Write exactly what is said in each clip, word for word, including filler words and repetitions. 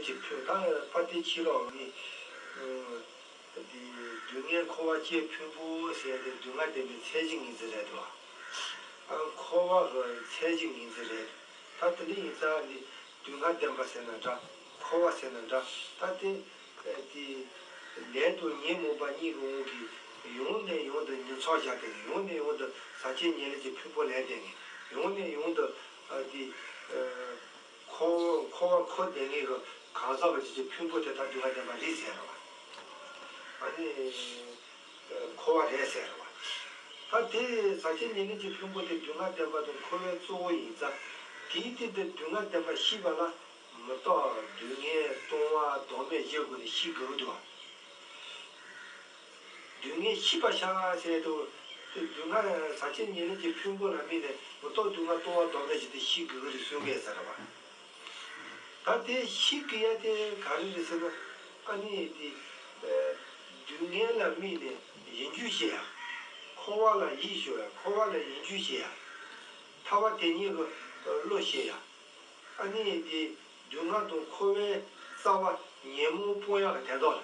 ཅིག་ཕུལ། ད་དཔལ་ལྡན་ཕྱི་ལོགས་ནི། ཨ། དེ་སྡུག་བསྔལ་འཁོར་བ་སྐྱེ་ཕུང་པོ་ཟེར་ཏེ་སྡུག་བསྔལ་བདེན་པའི་ཚད་གཞི་ངེས་ཚིག་རེད་དོ། ཨ། འཁོར་བ་གི་ཚད་གཞི་ངེས་ཚིག་རེད། ད་དེ་འདྲ་ཡིན་ཙང་ནི་སྡུག་བསྔལ་བདེན་པ་ཟེར་ན་འདྲ། འཁོར་བ་ཟེར་ན་འདྲ། ད་དེ། ཨ། དེ་ལས་དང་ཉོན་མོངས་པ་གཉིས་ཀྱི་དབང་གིས་ཡང་ནས་ཡང་དུ་ཉོན་ཚོར་བཞག་སྟེ། ཡང་ནས་ཡང་དུ་ཟག་བཅས་ཉེར་ལེན་གྱི་ཕུང་པོ་ལེན་སྟེ། ཡང་ནས་ཡང་དུ། ཨ། དེ། ཨ། འཁོར་འཁོར་བར་འཁོར་བསྡད་མཁན་གྱི་གང་ཟག་པ་ཅིག་གི་ཕུང་པོ་དེ་ད་སྡུག་བསྔལ་བདེན་པ་རེད་ཟེར་བ། ཨ་ནི་འཁོར་བ་རེད་ཟེར་བ། ད་དེ་ཟག་བཅས་ཉེར་ལེན་གྱི་ཕུང་པོ་དེ་སྡུག་བསྔལ་བདེན་པ་དང་འཁོར་བའི་གཙོ་བོ་ཡིན་ཙང་། དེའི་སྟེང་དུ་སྡུག་བསྔལ་བདེན་པ་ཤེས་པ་ལ་མི་རྟག་སྡུག་བསྔལ་ལྟུང་བ་ལྡོག་མེད་བཞི་སྒོ་ནས་ཤེས་དགོས་འདུག། སྡུག་བསྔལ་ཤེས་པར་བྱ་ཟེར་དུས། སྡུག་བསྔལ་ཟག་བཅས་ཉེར་ལེན་གྱི་ཕུང་པོ་ལ་དམིགས་ནས་མི་རྟག་སྡུག་བསྔལ་ལྟུང་བ་ལྡོག་མེད་བཞི་དེ་ཤེས་དགོས་ཀྱི་རེད་གསུང་གི་ཡོད་ས་རེད་བ། ད་དེ་ཤེས་དགོས་ཡ་དེ་ག་རེ་རེད་ཟེར་ན། ཨ་ནི་དེ། ཨ། སྡུག་བསྔལ་ལ་དམིགས་ནས་ཡིད་འགྱུར་བྱེད་ཡ། འཁོར་བ་ལ་ཡིད་གཞུངས་ཡ། འཁོར་བ་ལ་ཡིད་འགྱུར་བྱེད་ཡ། ཐར་པ་དེ་ཉིད་ཀྱི་བློ་བསྐྱེད་ཡ། ཨ་ནི་དེ་སྡུག་བསྔལ་དང་འཁོར་བའི་རྩ་བ་ཉོན་མོངས་སྤོང་ཡག་གི་དོན་དག་ལ།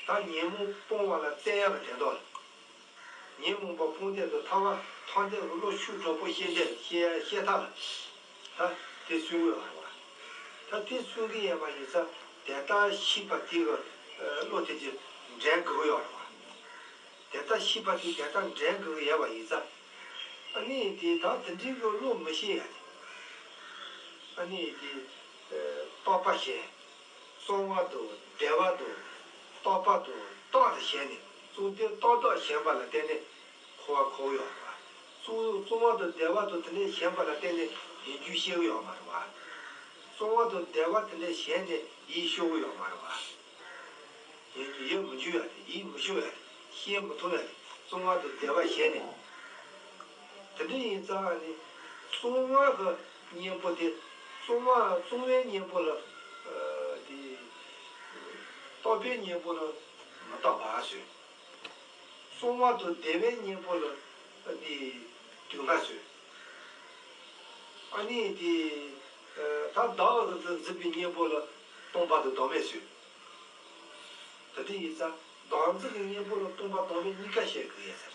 ད་ཉོན་མོངས་སྤོང་བ་ལ་བརྩོན་ཡག་གི་དོན་དག་ལ། ཉོན་མོངས་པ་སྤོང་སྟེ་དང་ཐར་པ་ཐོབ་སྟེ་གི་བློ་ཤུགས་དྲག་པོ་བསྐྱེད་དེ་བསྐྱེད་བསྐྱེད་ཐབས་ལ། ད་དེ་གསུང་གི་ཡོད་རེད་བ། ད་དེ་གསུང་གི་ཡོད་པ་ཡིན་ཙང་དེ་ལྟར་ཤེས་པ་དེ་གི་བློ་དེ་ཅིག་འདྲེན་དགོས་ཀྱི་ཡོད་རེད་བ། དེ་ལྟར་ཤེས་པ་དེ་དེ་ལྟར་འདྲེན་དགོས་ཀྱི་ཡོད་པ་ཡིན་ཙང་། ཨ་ནི་དེ་ད་དེ་འདྲའི་གི་བློ་མི་བསྐྱེད་ཡ་དེ། ཨ་ནི་དེ། ཨ། རྟོག་པ་ཞན། གསང་བ་དང་བདེ་བ་དང་རྟོག་པ་དང་རྟག་ཏུ་ཞན་ནས། གསང་བདེ་རྟོག་ལྡོག་ཞན་པ་ལ་བརྟེན་ནས་འཁོར་བ་འཁོར་ཡོད་པ། གསང་གསང་བ་དང་བདེ་བ་དང་དེ་འདྲ་ཞན་པ་ལ་བརྟེན་ནས་ཡིད་འགྱུར་སྐྱེ་གི་ཡོད་མ་རེད་བ། གསང་བ་དང་བདེ་བ་དེ་འདྲ་ཞན་ནས་ཡིད་སྐྱོ་གི་ཡོད་མ་རེད་བ། ཡིད་མི་འགྱུར་ཡ་དེ། ཡིད་མི་སྐྱོ་ཡ་དེ། སྐྱེ་མི་ཐུབ་ཡ་དེ། གསང་བ་དང་བདེ་བ་ཞན་ནས། དེ་འདྲ་ཡིན་ཙང་ནི་གསང་སྔགས་ཀྱི་གཉེན་པོ་དེ། གསང་སྔགས་གསང་བའི་གཉེན་པོ་ལ། ཨ། དེ། རྟོག་པའི་གཉེན་པོ་ལ་མི་རྟག་པ་ཟེར། གསང་བ་དང་བདེ་བའི་གཉེན་པོ་ལ་དེ་སྡུག་བསྔལ་ཟེར། ཨ་ནི་དེ། ཨ། ད་བདག་གི་འཛིན་པའི་གཉེན་པོ་ལ་སྟོང་པ་དང་ལྡོག་མེད་ཟེར། ད་དེ་ཡིན་ཙང་བདག་འཛིན་གྱི་གཉེན་པོ་ལ་སྟོང་པ་ལྡོག་མེད་གཉིས་ཀ་བཤད་དགོས་ཡ་ཟེར།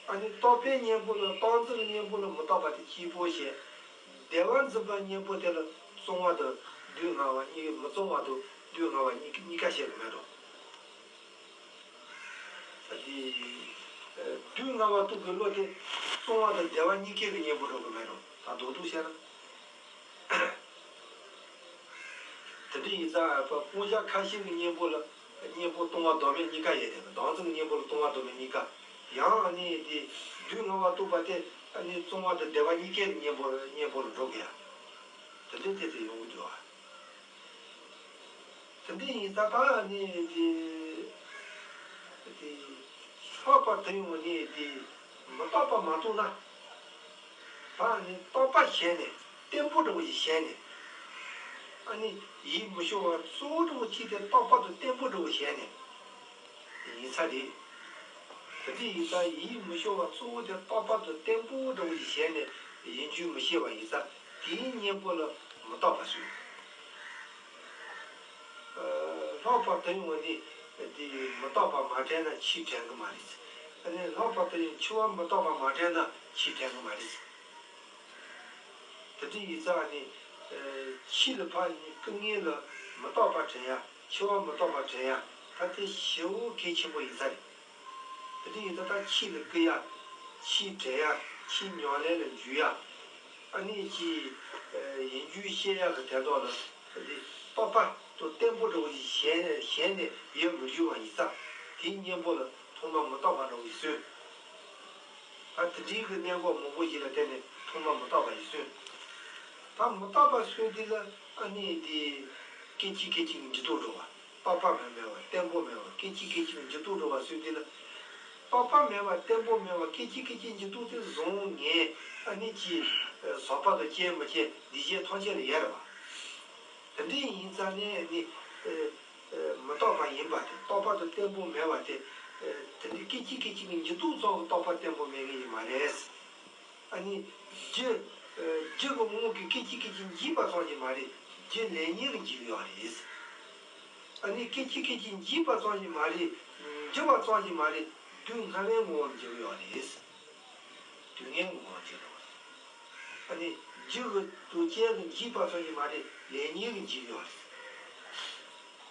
ཨ་ནི་རྟོག་པའི་གཉེན་པོ་ལ། རྟག་འཛིན་གྱི་གཉེན་པོ་ལ་མི་རྟག་པ་དེ་གཅིག་པོ་བཤད། བདེ་བ་འཛིན་པའི་གཉེན་པོ་དེ་ལ་གསང་བ་དང་སྡུག་བསྔལ་བ་གཉིས། མི་གཙང་བ་དང་སྡུག་བསྔལ་བ་གཉིས་གཉིས་ཀ་བཤད་དགོས་མེད་དོ། ད་དེ། ཨ། སྡུག་བསྔལ་བ་རྟོགས་པའི་བློ་དེ་གསང་བ་དང་བདེ་བ་གཉིས་ཀའི་གི་གཉེན་པོ་འགྲོ་གི་མེད་དོ། ད་རྡོག་རྡོག་བཤད་ན། དེ་འདྲ་ཡིན་ཙང་སྤང་བྱ་ཁ་ཞེ་གི་གཉེན་པོ་ལ་གཉེན་པོ་སྟོང་པ་ལྡོག་མེད་གཉིས་ཀ་ཡོད་དེ། བདག་འཛིན་གྱི་གཉེན་པོ་ལ་སྟོང་པ་ལྡོག་མེད་གཉིས་ཀ། ཡང་ཨ་ནི་དེ་སྡུག་བསྔལ་བ་རྟོགས་པ་དེ་ཨ་ནི་གསང་བ་དང་བདེ་བ་གཉིས་ཀའི་གཉེན་པོ་གཉེན་པོ་ལ་འགྲོ་གི་ཡ། དེ་འདྲ་དེ་དེ་ཡོང་གི་འདུག་ཨ། དེ་འདྲ་ཡིན་ཙང་ད་ཨ་ནི་དེ་དེ་ལྷག་པར་དུ་ཡང་ནི་དེ་མི་རྟག་པ་མ་རྟོགས་ན། ད་ནི་རྟག་པ་ཞན་ནས་བརྟན་པོ་འདྲ་བོ་ཞིག་ཞན་ནས། ཨ་ནི་ཡིད་མི་སྐྱོ་བ་གཙོ་བོ་འདྲ་བོ་གཅིག་དེ་རྟག་པ་དང་བརྟན་པོ་འདྲ་བོ་ཞན་ནས་ཡིན་ས་རེད། དེ་འདྲ་ཡིན་ཙང་ཡིད་མི་སྐྱོ་བ་གཙོ་བོ་དེ་རྟག་པ་དང་བརྟན་པོ་འདྲ་བོ་ཞིག་ཞན་ནས་ཡིད་འགྱུར་མི་ཤེས་པ་ཡིན་ཙང་དེའི་གཉེན་པོ་ལ་མི་རྟག་པ་ཟེར། ལྷག་པར་དུ་ཡང་ནི་དེ་མི་རྟག་པ་མ་དྲན་ན་ཆོས་དྲན་གི་མ་རེད། ཨ་ནི་ལྷག་པར་དུ་ཡང་འཆི་བ་མི་རྟག་པ་མ་དྲན་ན་ཆོས་དྲན་གི་མ་རེད། དེ་འདྲ་ཡིན་ཙང་ནི། ཨ། ཆོས་ལ་ཕར་ནི་སྐུ་ངལ་ལ་མི་རྟག་པ་དྲན་ཡ། འཆི་བ་མི་རྟག་པ་དྲན་ཡ། ད་དེ་ཞེ་པོ་གལ་ཆེན་པོ་ཡིན་ས་རེད། དེ་འདྲ་ཡིན་ཙང་ད་ཆོས་ལ་སྐུ་ཡ། ཆོས་དྲན་ཡ། ཆོས་ཉམས་ལེན་ལ་འཇུག་ཡ། ཨ་ནི་ཅིག་ཨ། ཡིད་འགྱུར་ཤེས་ཡག་གི་དོན་དག་ལ་དེ་རྟག་པ་དང་བརྟན་པོ་འདྲ་བོ་ཞིག་གཞན་གཞན་ནས་ཡོད་མི་འགྱུར་བ་ཡིན་ཙང་དེའི་གཉེན་པོ་ལ་ཐོག་མ་མི་རྟག་པ་འདྲ་བོ་ཞིག་གསུངས། ད་དེ་འདྲའི་གི་གནད་འགག་མང་པོ་ཞིག་ལ་བརྟེན་ནས་ཐོག་མ་མི་རྟག་པ་ཞིག་གསུངས། ད་མི་རྟག་པ་གསུངས་དུས་ལ་ཨ་ནི་དེ་སྐད་ཅིག་སྐད་ཅིག་འགྱུར་ལྡོག་འགྲོ་བ། རྟག་པ་མེད་མེད་པ་བརྟན་པོ་མེད་པ་སྐད་ཅིག་སྐད་ཅིག་འགྱུར་ལྡོག་འགྲོ་བ་ཟེར་དུས་ལ། རྟག་པ་མེད་པ་བརྟན་པོ་མེད་པ་སྐད་ཅིག་སྐད་ཅིག་འགྱུར་ལྡོག་དེ་བཟུང་ངེས་ཨ་ནི་ཅི། ཟག་པ་དང་སྐྱེ་མི་སྐྱེ་འདི་བྱས་ཐམས་ཅད་ལ་ཡོད་རེད་བ། དེ་འདྲ་ཡིན་ཙང་ནས་ཨ་ནི། མི་རྟག་པ་ཡིན་པ་དེ་རྟག་པ་དང་བརྟན་པོ་མེད་པ་དེ། དེ་འདྲའི་སྐད་ཅིག་སྐད་ཅིག་གི་འགྱུར་ལྡོག་ཙམ་གྱིས་རྟག་པ་བརྟན་པོ་མེད་ངེས་ཡིན་མ་རེད། ཨ་ནི། རྒྱུ། རྒྱུ་གི་དངོས་ཀྱི་སྐད་ཅིག་སྐད་ཅིག་འཇིག་པ་ཙམ་གྱིས་མ་རེད། རྒྱུ་ལས་ཉོན་གྱིས་འཇིག་གི་ཡོད་རེད། ཨ་ནི་སྐད་ཅིག་སྐད་ཅིག་འཇིག་པ་ཙམ་ཞིག་མ་རེད། འཇིག་པ་ཙམ་ཞིག་མ་རེད། སྡུག་བསྔལ་བའི་ངོ་བོར་འཇིག་གི་ཡོད་རེད། སྡུག་བསྔལ་གྱི་ངོ་བོར་འཇིག་གི་ཡོད་རེད། ཨ་ནི་རྒྱུ་གི་འདུ་བྱེད་ཀྱིས་འཇིག་པ་ཙམ་ཞིག་མ་རེད། ལས་ཉོན་གྱིས་འཇིག་གི་ཡོད་རེད།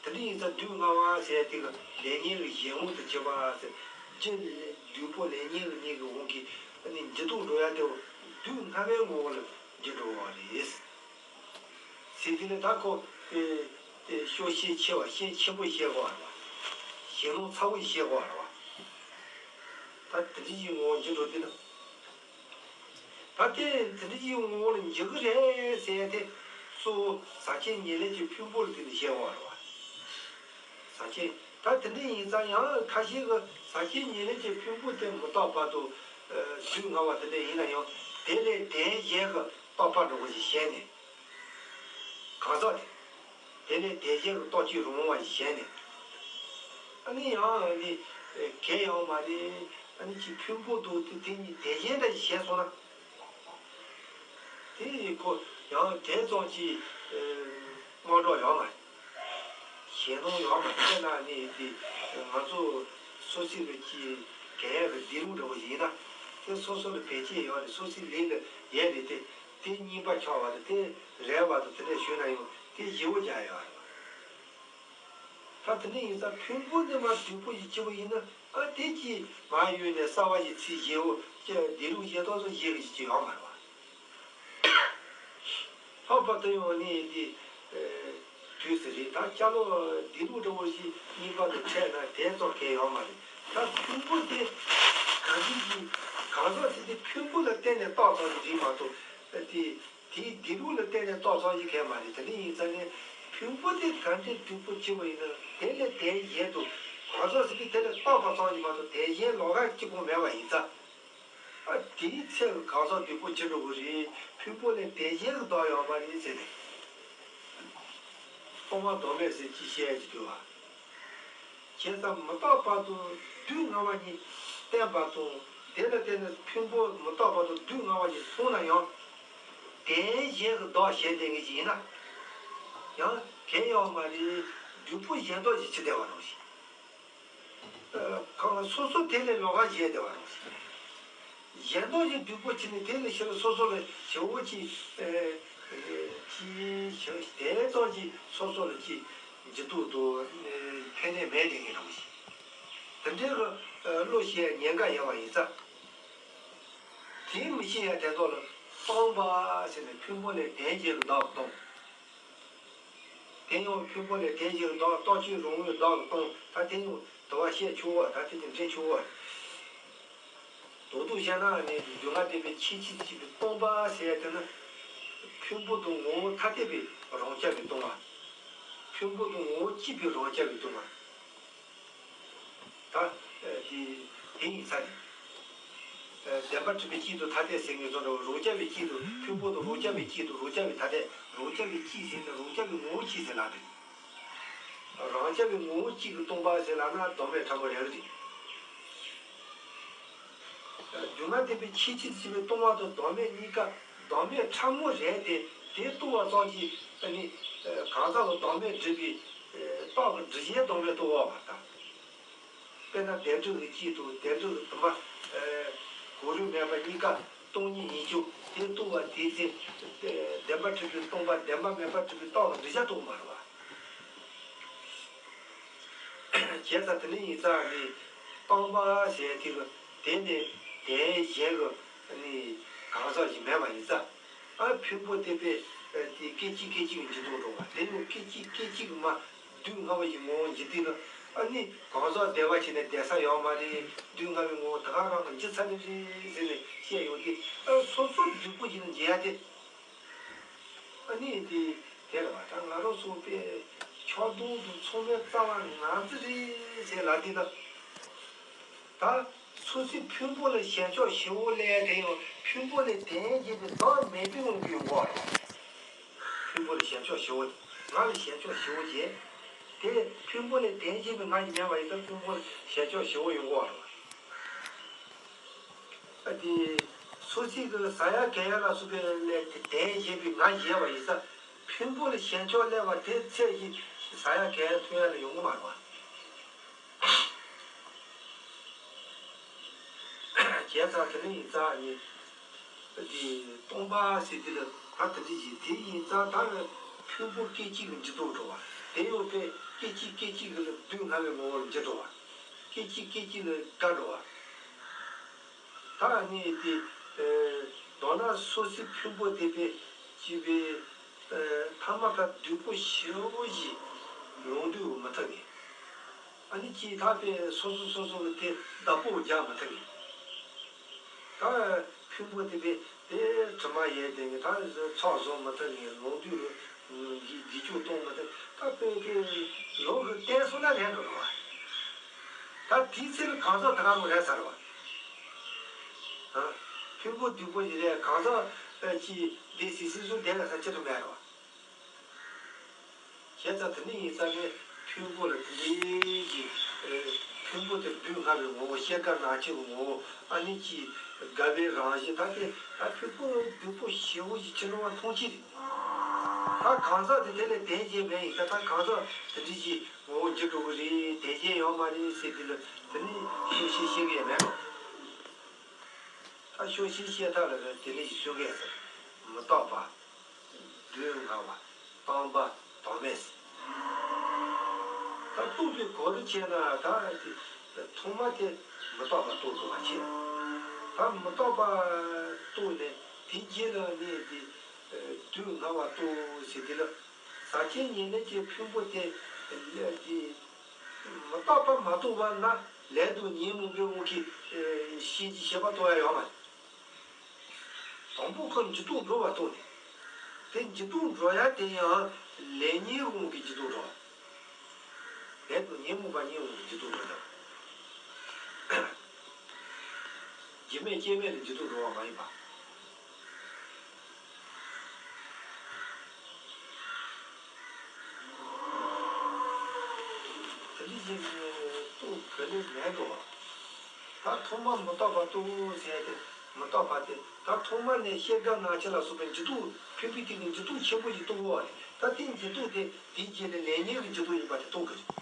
དེ་འདྲ་ཡིན་ཙང་སྡུག་བསྔལ་བ་ཟེར་དེ་གི་ལས་ཉོན་གྱི་གཞན་དབང་དུ་གྱུར་པ་ཟེར། རྒྱུ་ལས་སྡུག་པོ་ལས་ཉོན་གཉིས་ཀྱི་དབང་གིས་ཨ་ནི་འཇིག་ལྟར་འགྲོ་ཡ་དེ་སྡུག་བསྔལ་བའི་ངོ་བོ་ལ་འཇིག་འགྲོ་བ་རེད། ཟེར་དེ་ལས་ད་ཁོ་དེ་དེ་ཤོག་ཤེས་ཆེ་བ་ཤེས་ཆེན་པོ་བཤད་དགོས་པ་རེད་བ། ཞེན་སྣང་ཚ་བོ་བཤད་དགོས་པ་རེད་བ། ད་དེ་འདྲ་ཡི་ངོ་བོ་འཇིག་འགྲོ་དེ་ན། ད་དེ་དེ་འདྲ་ཡི་ངོ་བོ་ལ་འཇིག་གི་རེད་ཟེར་ཏེ། གཙོ་བོ་ཟག་བཅས་ཉེར་ལེན་གྱི་ཕུང་པོ་ལ་བརྟེན་ནས་བཤད་དགོས་པ་རེད་བ། ཟག་བཅས་ད་དེ་འདྲ་ཡིན་ཙང་ཡང་ཁ་ཤས་ཀྱིས་ཟག་བཅས་ཉེར་ལེན་གྱི་ཕུང་པོ་དེ་མི་རྟག་པ་དང་། སྡུག་བསྔལ་བ་དེ་འདྲ་ཡིན་ན་ཡང་དེ་ལས་དོན་གཞན་གྱི་རྟག་པ་འདྲ་བོ་ཞིག་བཤད་ནས། གང་ཟག་དེ། དེ་ནས་དོན་གཞན་གྱི་རྟག་གཅིག་རུང་བ་ཞིག་བྱས་ནས། ཨ་ནི་ཡང་ཨ་ནི་གལ་ཡོད་མ་རེད། ཨ་ནི་ཅིག་ཕུང་པོ་འདུག་དེ་དེ་གཉིས་དོན་གཞན་འདྲ་ཞིག་བྱས་སོང་ན། དེ་ཁོ་ཡང་དེ་ཙམ་གྱིས་དམའ་འགྲོ་ཡོད་མ་རེད། ཞེད་སྣང་ཡོད་མ་རེད། དེ་ན་ནི་དེ་ང་ཚོ་སོ་སོའི་གི་ཅིག་གལ་ཡོད་གི་བདེ་ལུགས་འདྲ་བོ་ཡིན་ན། དེ་སོ་སོ་ལ་བེད་སྤྱད་ཡོད་རེད། སོ་སོའི་ལུས་ལ་ཡོད་རེད་དེ། དེ་རྙིང་པ་ཆགས་པ་དང་དེ་རལ་བ་དང་དེ་འདྲ་ཞུས་ན་ཡང་དེ་ཞེ་པོ་རྒྱག་ཡོད་རེད། ད་དེ་འདྲ་ཡིན་ཙང་ཕུང་པོ་འདི་མ་སྡུག་པོ་ཞིག་སྐྱེས་པ་ཡིན་ན། ཨ་དེ་ཀྱིས་མ་ཡོད་ནས་གསར་བ་ཞིག་ཚིག་ཞེ་པོ་ཀྱི་བདེ་ལུགས་ཞེ་ཏོག་ཙམ་ཞིག་ཅིག་ཡོད་མ་རེད་བ། ལྷག་པར་དུ་ཡང་ནི་དེ་དུས་སུ་རེད། ད་སྐྱ་ལོ་བདེ་ལུགས་འདྲ་བོ་ཞིག་རྙིང་པ་དང་འཕྲད་ན་དེ་ཙམ་གལ་ཡོད་མ་རེད། ད་ཕུང་པོ་དེ་གང་ཅི་ཞིག་གང་ཟག་ཚེ་དེ་ཕུང་པོ་ལ་བརྟེན་ནས་རྟགས་ཙམ་ཞིག་རེད་མ་གཏོགས། དེ་དེའི་བདེ་ལུགས་ལ་བརྟེན་ནས་རྟགས་ཙམ་ཞིག་གལ་མ་རེད། དེ་འདྲ་ཡིན་ཙང་ནས་ཕུང་པོ་དེ་གང་འདྲའི་སྡུག་པོ་སྐྱེས་པ་ཡིན་ན་དེ་ལས་དོན་གཞན་དུ་གང་ཟག་ཚེ་དེ་དེ་ལས་རྟག་པ་ཙམ་ཞིག་མ་གཏོགས་དོན་གཞན་ལོགས་ཀ་གཅིག་པོ་མེད་པ་ཡིན་ཙང་། ཨ་དེའི་ཚེ་གང་ཟག་སྡུག་པོ་ཅི་འགྲོ་གི་རེད། ཕུང་པོ་ལས་དོན་གཞན་གྱི་བདག་ཡོད་མ་རེད་ཟེར་ནས། སྟོང་པ་བདག་མེད་ཟེར་ཅི་བཤད་ཀྱི་འདུག་བ། བྱས་ཙང་མི་རྟག་པ་དང་སྡུག་བསྔལ་བ་གཉིས་བསྟན་པ་དང་། དེ་ལ་བརྟེན་ནས་ཕུང་པོ་མི་རྟག་པ་དང་སྡུག་བསྔལ་བ་གཉིས་མཐོང་ན་ཡང་། དོན་གཞན་གྱི་བདག་བྱས་བསྡད་མཁན་ཞིག་ཡིན་ན། ཡང་གལ་ཡོད་མ་རེད། སྡུག་པོ་གཞན་དག་ཅིག་ཅི་བདེ་བ་རང་ཞིག་གང་ལ་སོ་སོ་དེ་ལས་ལོགས་ཀ་བྱས་བསྡད་པ་རང་ཞིག་གཞན་དག་གི་སྡུག་པོ་བྱས་ནས་དེ་ལས་ཕྱི་ལ་སོ་སོ་ལ་ཞེ་པོ་ཅིག་ཨེ་ཅི་ཞེ་དེ་ཙམ་གྱིས་སོ་སོ་ལ་ཅིག་འཇིགས་སྡུག་དང་ཕན་གནོད་མེད་དེ་ངེས་རང་ཞིག་དེ་འདྲའི་གི་བློ་ཤེས་ཉེན་ཁ་ཡོད་པ་ཡིན་ཙང་། དེ་མི་ཤེས་ཡ་དེ་ཚོ་ལ་སྟོང་པ་ཟེར་ནས་ཕུང་པོ་ལས་དོན་གཞན་གྱི་བདག་སྟོང་། དེ་ཡང་ཕུང་པོ་ལས་དོན་གཞན་གྱི་བདག་རྟག་གཅིག་རུང་བའི་བདག་གི་སྟོང་། ད་དེ་ཡང་དུ་བ་བཤད་ཆོག་བ། ད་དེ་དེ་འདྲེན་ཆོག་བ། མདོར་བསྡུས་བཤད་ན་ནི་སྡུག་བསྔལ་བདེན་པའི་ཁྱད་ཆོས་གཅིག་པའི་སྟོང་པ་ཟེར་ཡ་དེ་ནི། ཕུང་པོ་དང་ངོ་བོ་ཐ་དད་པའི་རང་རྐྱ་བའི་སྟོང་པ། ཕུང་པོ་དང་ངོ་བོ་གཅིག་པའི་རང་རྐྱ་བའི་སྟོང་པ། ད་དེ་དེ་ཡིན་ས་རེད། བདེན་པར་གྲུབ་པའི་སྐྱིད་དང་ཐ་དད་ཟེར་མཁན་ཚོ་འདྲ་བོ། རང་རྐྱ་བའི་སྐྱིད་དང་ཕུང་པོ་དང་རང་རྐྱ་བའི་སྐྱིད་དང་རང་རྐྱ་བའི་ཐ་དད། རང་རྐྱ་བའི་སྐྱིད་ཟེར་ན་རང་རྐྱ་བའི་ངོ་བོ་གཅིག་ཟེར་ལབ་རེད། རང་རྐྱ་བའི་ངོ་བོ་གཅིག་གི་སྟོང་པ་ཟེར་ལབ་ན་བདག་མེད་ཕྲ་མོ་རེད་རེད། སྡུག་བསྔལ་བདེན་པའི་ཁྱད་ཆོས་གཅིག་པའི་སྟོང་པ་དང་བདག་མེད་གཉིས་ཀ་བདག་མེད་ཕྲ་མོ་རེད་དེ། དེ་རྟོགས་པ་ཙམ་གྱིས་ཨ་ནི་གང་ཟག་གི་བདག་མེད་སྒྲུབ་པའི་རྟགས་ཀྱི་སྒྲུབ་བྱེད་བདག་མེད་རྟོགས་པ་བར་དང་། དཔེར་ན་བདེན་གྲུབ་ཀྱི་སྐྱིད་དང་བདེན་གྲུབ་ཀྱི་དུ་མ། གོ་རིམ་མེད་པ་གཉིས་ཀ་སྟོང་ཉིད་ཡིན་རྒྱུ་དེ་རྟོགས་པ་དེའི་ཚེ། བདེན་པར་གྲུབ་པའི་སྟོང་པ་བདེན་པ་མེད་པར་གྲུབ་པའི་རྟགས་ཀྱི་སྒྲུབ་བྱ་རྟོགས་མ་རེད་བ། བྱས་ཙང་དེ་འདྲ་ཡིན་ཙང་ནི། སྟོང་པ་ཟེར་དེ་གི་དེ་ནི་དོན་གཞན་གྱི་ནི་གང་ཟག་ཞིག་མེད་པ་ཡིན་ཙང་། ཨ་ཕུང་པོ་དེ་པས་དེ་སྐད་ཅིག་སྐད་ཅིག་འཇིག་ལྟར་འགྲོ་བ་དེ་ནི་སྐད་ཅིག་སྐད་ཅིག་མ་སྡུག་བསྔལ་བ་ཡི་ངོ་བོ་འཇིག་དེ་ནི། ཨ་ནི་གང་ཟག་བདེ་བ་བྱས་ནས་བསྡད་ས་ཡོད་མ་རེད། སྡུག་བསྔལ་བའི་ངོ་བོ་ད་ག་རང་གི་འཇིག་ཚར་ནི་རེད་ཟེར་ནས་བཤད་ཡོང་དུས། ཨ་སོ་སོ་སྡུག་པོ་ཡིན་ན་འཇིག་ཡ་དེ། ཨ་ནི་དེ་དེ་རེད་བ། ད་ང་རང་ཚོ་དཔེ་ཕྱོགས་གཏོགས་དང་ཚང་མའི་རྩ་བ་ང་ཚོ་རེད་ཟེར་ལབ་དུས་ད། ད་སོ་སོའི་ཕུང་པོ་ལ་ཞེན་ཆགས་ཞེ་པོ་སླེབས་དེ་ཡང་ཕུང་པོ་ལས་དོན་གཞན་པའི་བདག་མེད་པའི་དབང་གིས་ཡོང་གི་ཡོད་རེད། ཕུང་པོ་ལ་ཞེན་ཆགས་ཞེ་པོ། ང་ལ་ཞེན་ཆགས་ཞེ་པོ་བྱས། དེ་ཕུང་པོ་ལས་དོན་གཞན་པའི་ང་ཞིག་མེད་པ་ཡིན་ཙང་ཕུང་པོ་ལ་ཞེན་ཆགས་ཞེ་པོ་ཡོང་གི་ཡོད་རེད། ཨ་དེ་སོ་སོའི་གི་ཟ་ཡ་གད་ཡ་ལ་སོགས་པའི་ལས་དོན་གཞན་པའི་ང་བཞེས་པ་ཡིན་ཙང་། ཕུང་པོ་ལ་ཞེན་ཆགས་སླེབས་པ་དེ་ཚད་ཀྱིས་ཟ་ཡ་གས་ཡ་འཐུང་ཡ་ལ་ཡོང་གི་མ་རེད་བ། བྱས་ཙང་དེ་ནས་ཡིན་ཙང་ནི། དེ་སྟོང་པ་ཟེར་དེ་ལ་ད་དེ་འདྲ་ཞིག་དེ་ཡིན་ཙང་ད་ཕུང་པོ་སྐད་ཅིག་གི་འཇུག་ལྡོག་འགྲོ་བ། དེ་ཡོད་པས་སྐད་ཅིག་སྐད་ཅིག་གི་ལ་དུས་སྔ་བའི་ངོ་བོར་འགྱུར་འགྲོ་བ། སྐད་ཅིག་སྐད་ཅིག་ལ་འགག་འགྲོ་བ། ད་ནི་དེ། ཨེ། མདོར་ན་སོ་སོའི་ཕུང་པོ་དེ་པས་ཅི་བས། ཨེ། ཐ་མ་ཁ་སྡུག་པོ་ཞེ་པོ་ཞིག་ལོང་དུ་མི་ཐུབ་ངེས། ཨ་ནི་ཅི་ད་པས་སོ་སོ་སོ་སོ་གི་དེ་བདག་པོ་རྒྱག་མི་ཐུབ་ངེས། ད་ཕུང་པོ་དེ་པས་དེ་དྲི་མ་ཡལ་དེ་ངེས་ད་ཚོགས་བཟོ་མི་ཐུབ་ངེས་ལོང་དུ་གི་རྒྱུ་གཏོང་མི་ཐུབ། ད་པས་དེ་ལོ་གི་བསྟན་སོང་ན་ལན་འགྲོ་རོགས། ད་དེའི་ཚེ་ལ་གང་ཟག་ད་ག་རང་རེད་ཚར་བ། ཨ། ཕུང་པོ་སྡུག་པོ་ཞིག་རེད་གང་ཟག་ཅིག་བདེ་སིག་སིག་སུ་བདེ་ལ་ས་ཅི་རུ་མེད་རོ། བྱས་ཙང་དེ་ནི་ཡིན་ཙང་ནས་ཕུང་པོ་ལ་དེ་འདྲའི་གི། ཕུང་པོ་དེ་སྡུག་བསྔལ་བའི་ངོ་བོ་ཤེས་དཀའ་སྣང་མཆེད་ཀྱི་ངོ་བོ་ཨ་ནི་ཅིག་དགའ་བའི་རང་བཞིན་ད་དེ་ད་ཕུང་པོ་སྡུག་པོ་ཞེ་པོ་ཞིག་ཕྱིན་འགྲོ་བ་མཐོང་ཅི་རེད། ད་གང་ཟག་དེ་དེ་ལས་དལ་བརྒྱད་མེད་ཡིན་ད་ད་གང་ཟག་དེ་འདྲའི་ཞིག་ངོ་བོ་འགྱུར་འགྲོ་གི་རེད། དལ་བརྒྱད་ཡོད་མ་རེད་ཟེར་དུས་ལ་དེ་ནི་ཤོད་ཤེས་ཤེས་གི་ཡོད་མེད་རོ། ད་ཤོད་ཤེས་ཤེས་ཐབས་ལ་དེ་ནི་ཞིག་ཤོད་གི་ཡོད་ཟེར། མི་རྟག་པ། སྡུག་བསྔལ་བ། སྟོང་པ། བདག་མེད་ཟེར། ད་རྟོགས་པའི་སྒོ་རུ་ཕྱེ་ན་ད་དེ་ཐོག་མ་དེ་མི་རྟག་པ་རྟོགས་དགོས་པ་བྱེད། ད་མི་རྟག་པ་རྟོགས་ནས་དེ་རྗེས་ལ་ནི་དེ་སྡུག་བསྔལ་བ་རྟོགས་ཟེར་དེ་ལ། ཟག་བཅས་ཉེར་ལེན་གྱི་ཕུང་པོ་དེ་ལས་དེ། མི་རྟག་པ་མ་རྟོགས་པ་ན་ལས་དང་ཉོན་མོངས་པའི་དབང་གིས་ཤེས་ཀྱི་ཤེས་པ་རྟོགས་ཡ་ཡོད་མ་རེད། དང་པོ་ཁོ་འགྱུར་ལྡོག་འགྲོ་བ་རྟོགས་ནས། དེ་འགྱུར་ལྡོག་འགྲོ་ཡ་དེ་ཡང་ལས་ཉོན་དབང་གིས་འགྱུར་ལྡོག་འགྲོ་བ། ལས་དང་ཉོན་མོངས་པ་གཉིས་དབང་གིས་འགྱུར་ལྡོག་འགྲོ་ཡ། རྒྱུ་མེད་རྐྱེན་མེད་ལ་འགྱུར་ལྡོག་འགྲོ་བ་མ་ཡིན་པ། དེ་འདྲ་ཞིག་རྟོགས་ག་ལེར་མེད་དོ། ད་ཐོག་མ་མི་རྟག་པ་རྟོགས་ཟེར་ཏེ་མི་རྟག་པ་དེ་ད་ཐོག་མ་ནས་ཤེས་དཀའ་སྣང་མཆེད་ལ་སོགས་པའི་འགྱུར་ལྡོག་ཕུང་པོའི་སྟེང་གི་འགྱུར་ལྡོག་ཆེན་པོ་ཞིག་རྟོགས་པ་རེད། ད་དེའི་འགྱུར་ལྡོག་དེ་དེའི་རྗེས་ལ་ལས་ཉོན་གྱི་འགྱུར་ལྡོག་ཡིན་པ་དེ་རྟོགས་དགོས་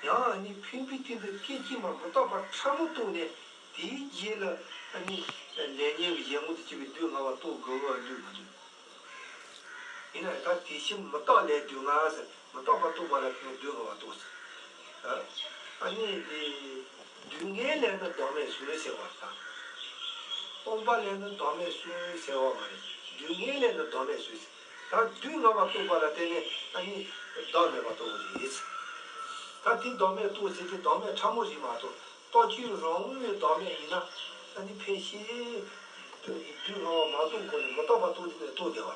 རེད། ཡང་ནི་ཕུང་པོའི་སྟེང་དུ་སྐད་ཅིག་མ་མི་རྟག་པ་ཕྲ་མོ་རྟོགས་ནས་དེའི་རྗེས་ལ་ནི་ལས་ཉོན་གྱི་གཞན་ངོ་དུ་བྱེད་པའི་སྡུག་བསྔལ་བ་རྟོགས་དགོས་པ་འདུག་མི་འདུག་ཡིན་ན་ད་དེ་བཞིན་མི་རྟག་ལས་སྡུག་བསྔལ་ཟེར་མི་རྟག་པ་རྟོགས་པ་ལ་ཁོང་སྡུག་བསྔལ་བ་རྟོགས་ཟེར། ཨ་ནི་དེ་སྡུག་བསྔལ་ལས་ནི་བདག་མེད་གསུངས་ཟེར་བ་དང་། སྟོང་པ་ལས་ནི་བདག་མེད་གསུངས་ཟེར་བ་མ་རེད། སྡུག་བསྔལ་ལས་ནི་བདག་མེད་གསུངས་ཟེར། ད་སྡུག་བསྔལ་བ་རྟོགས་པ་ལ་བརྟེན་ནས་ཨ་ནི་བདག་མེད་པ་རྟོགས་པ་རེད། ད་དེ་བདག་མེད་རྟོགས་ཟེར་དེ་བདག་མེད་ཕྲ་མོ་རེད་མ་གཏོགས། རྟག་གཅིག་རང་དབང་བའི་བདག་མེད་ཡིན་ན། ཨ་ནི་ཕལ་ཆེར། སྡུག་བསྔལ་བ་མ་རྟོགས་གོང་ནས་མི་རྟག་པ་རྟོགས་ནས་རྟོགས་བསྡད་པ།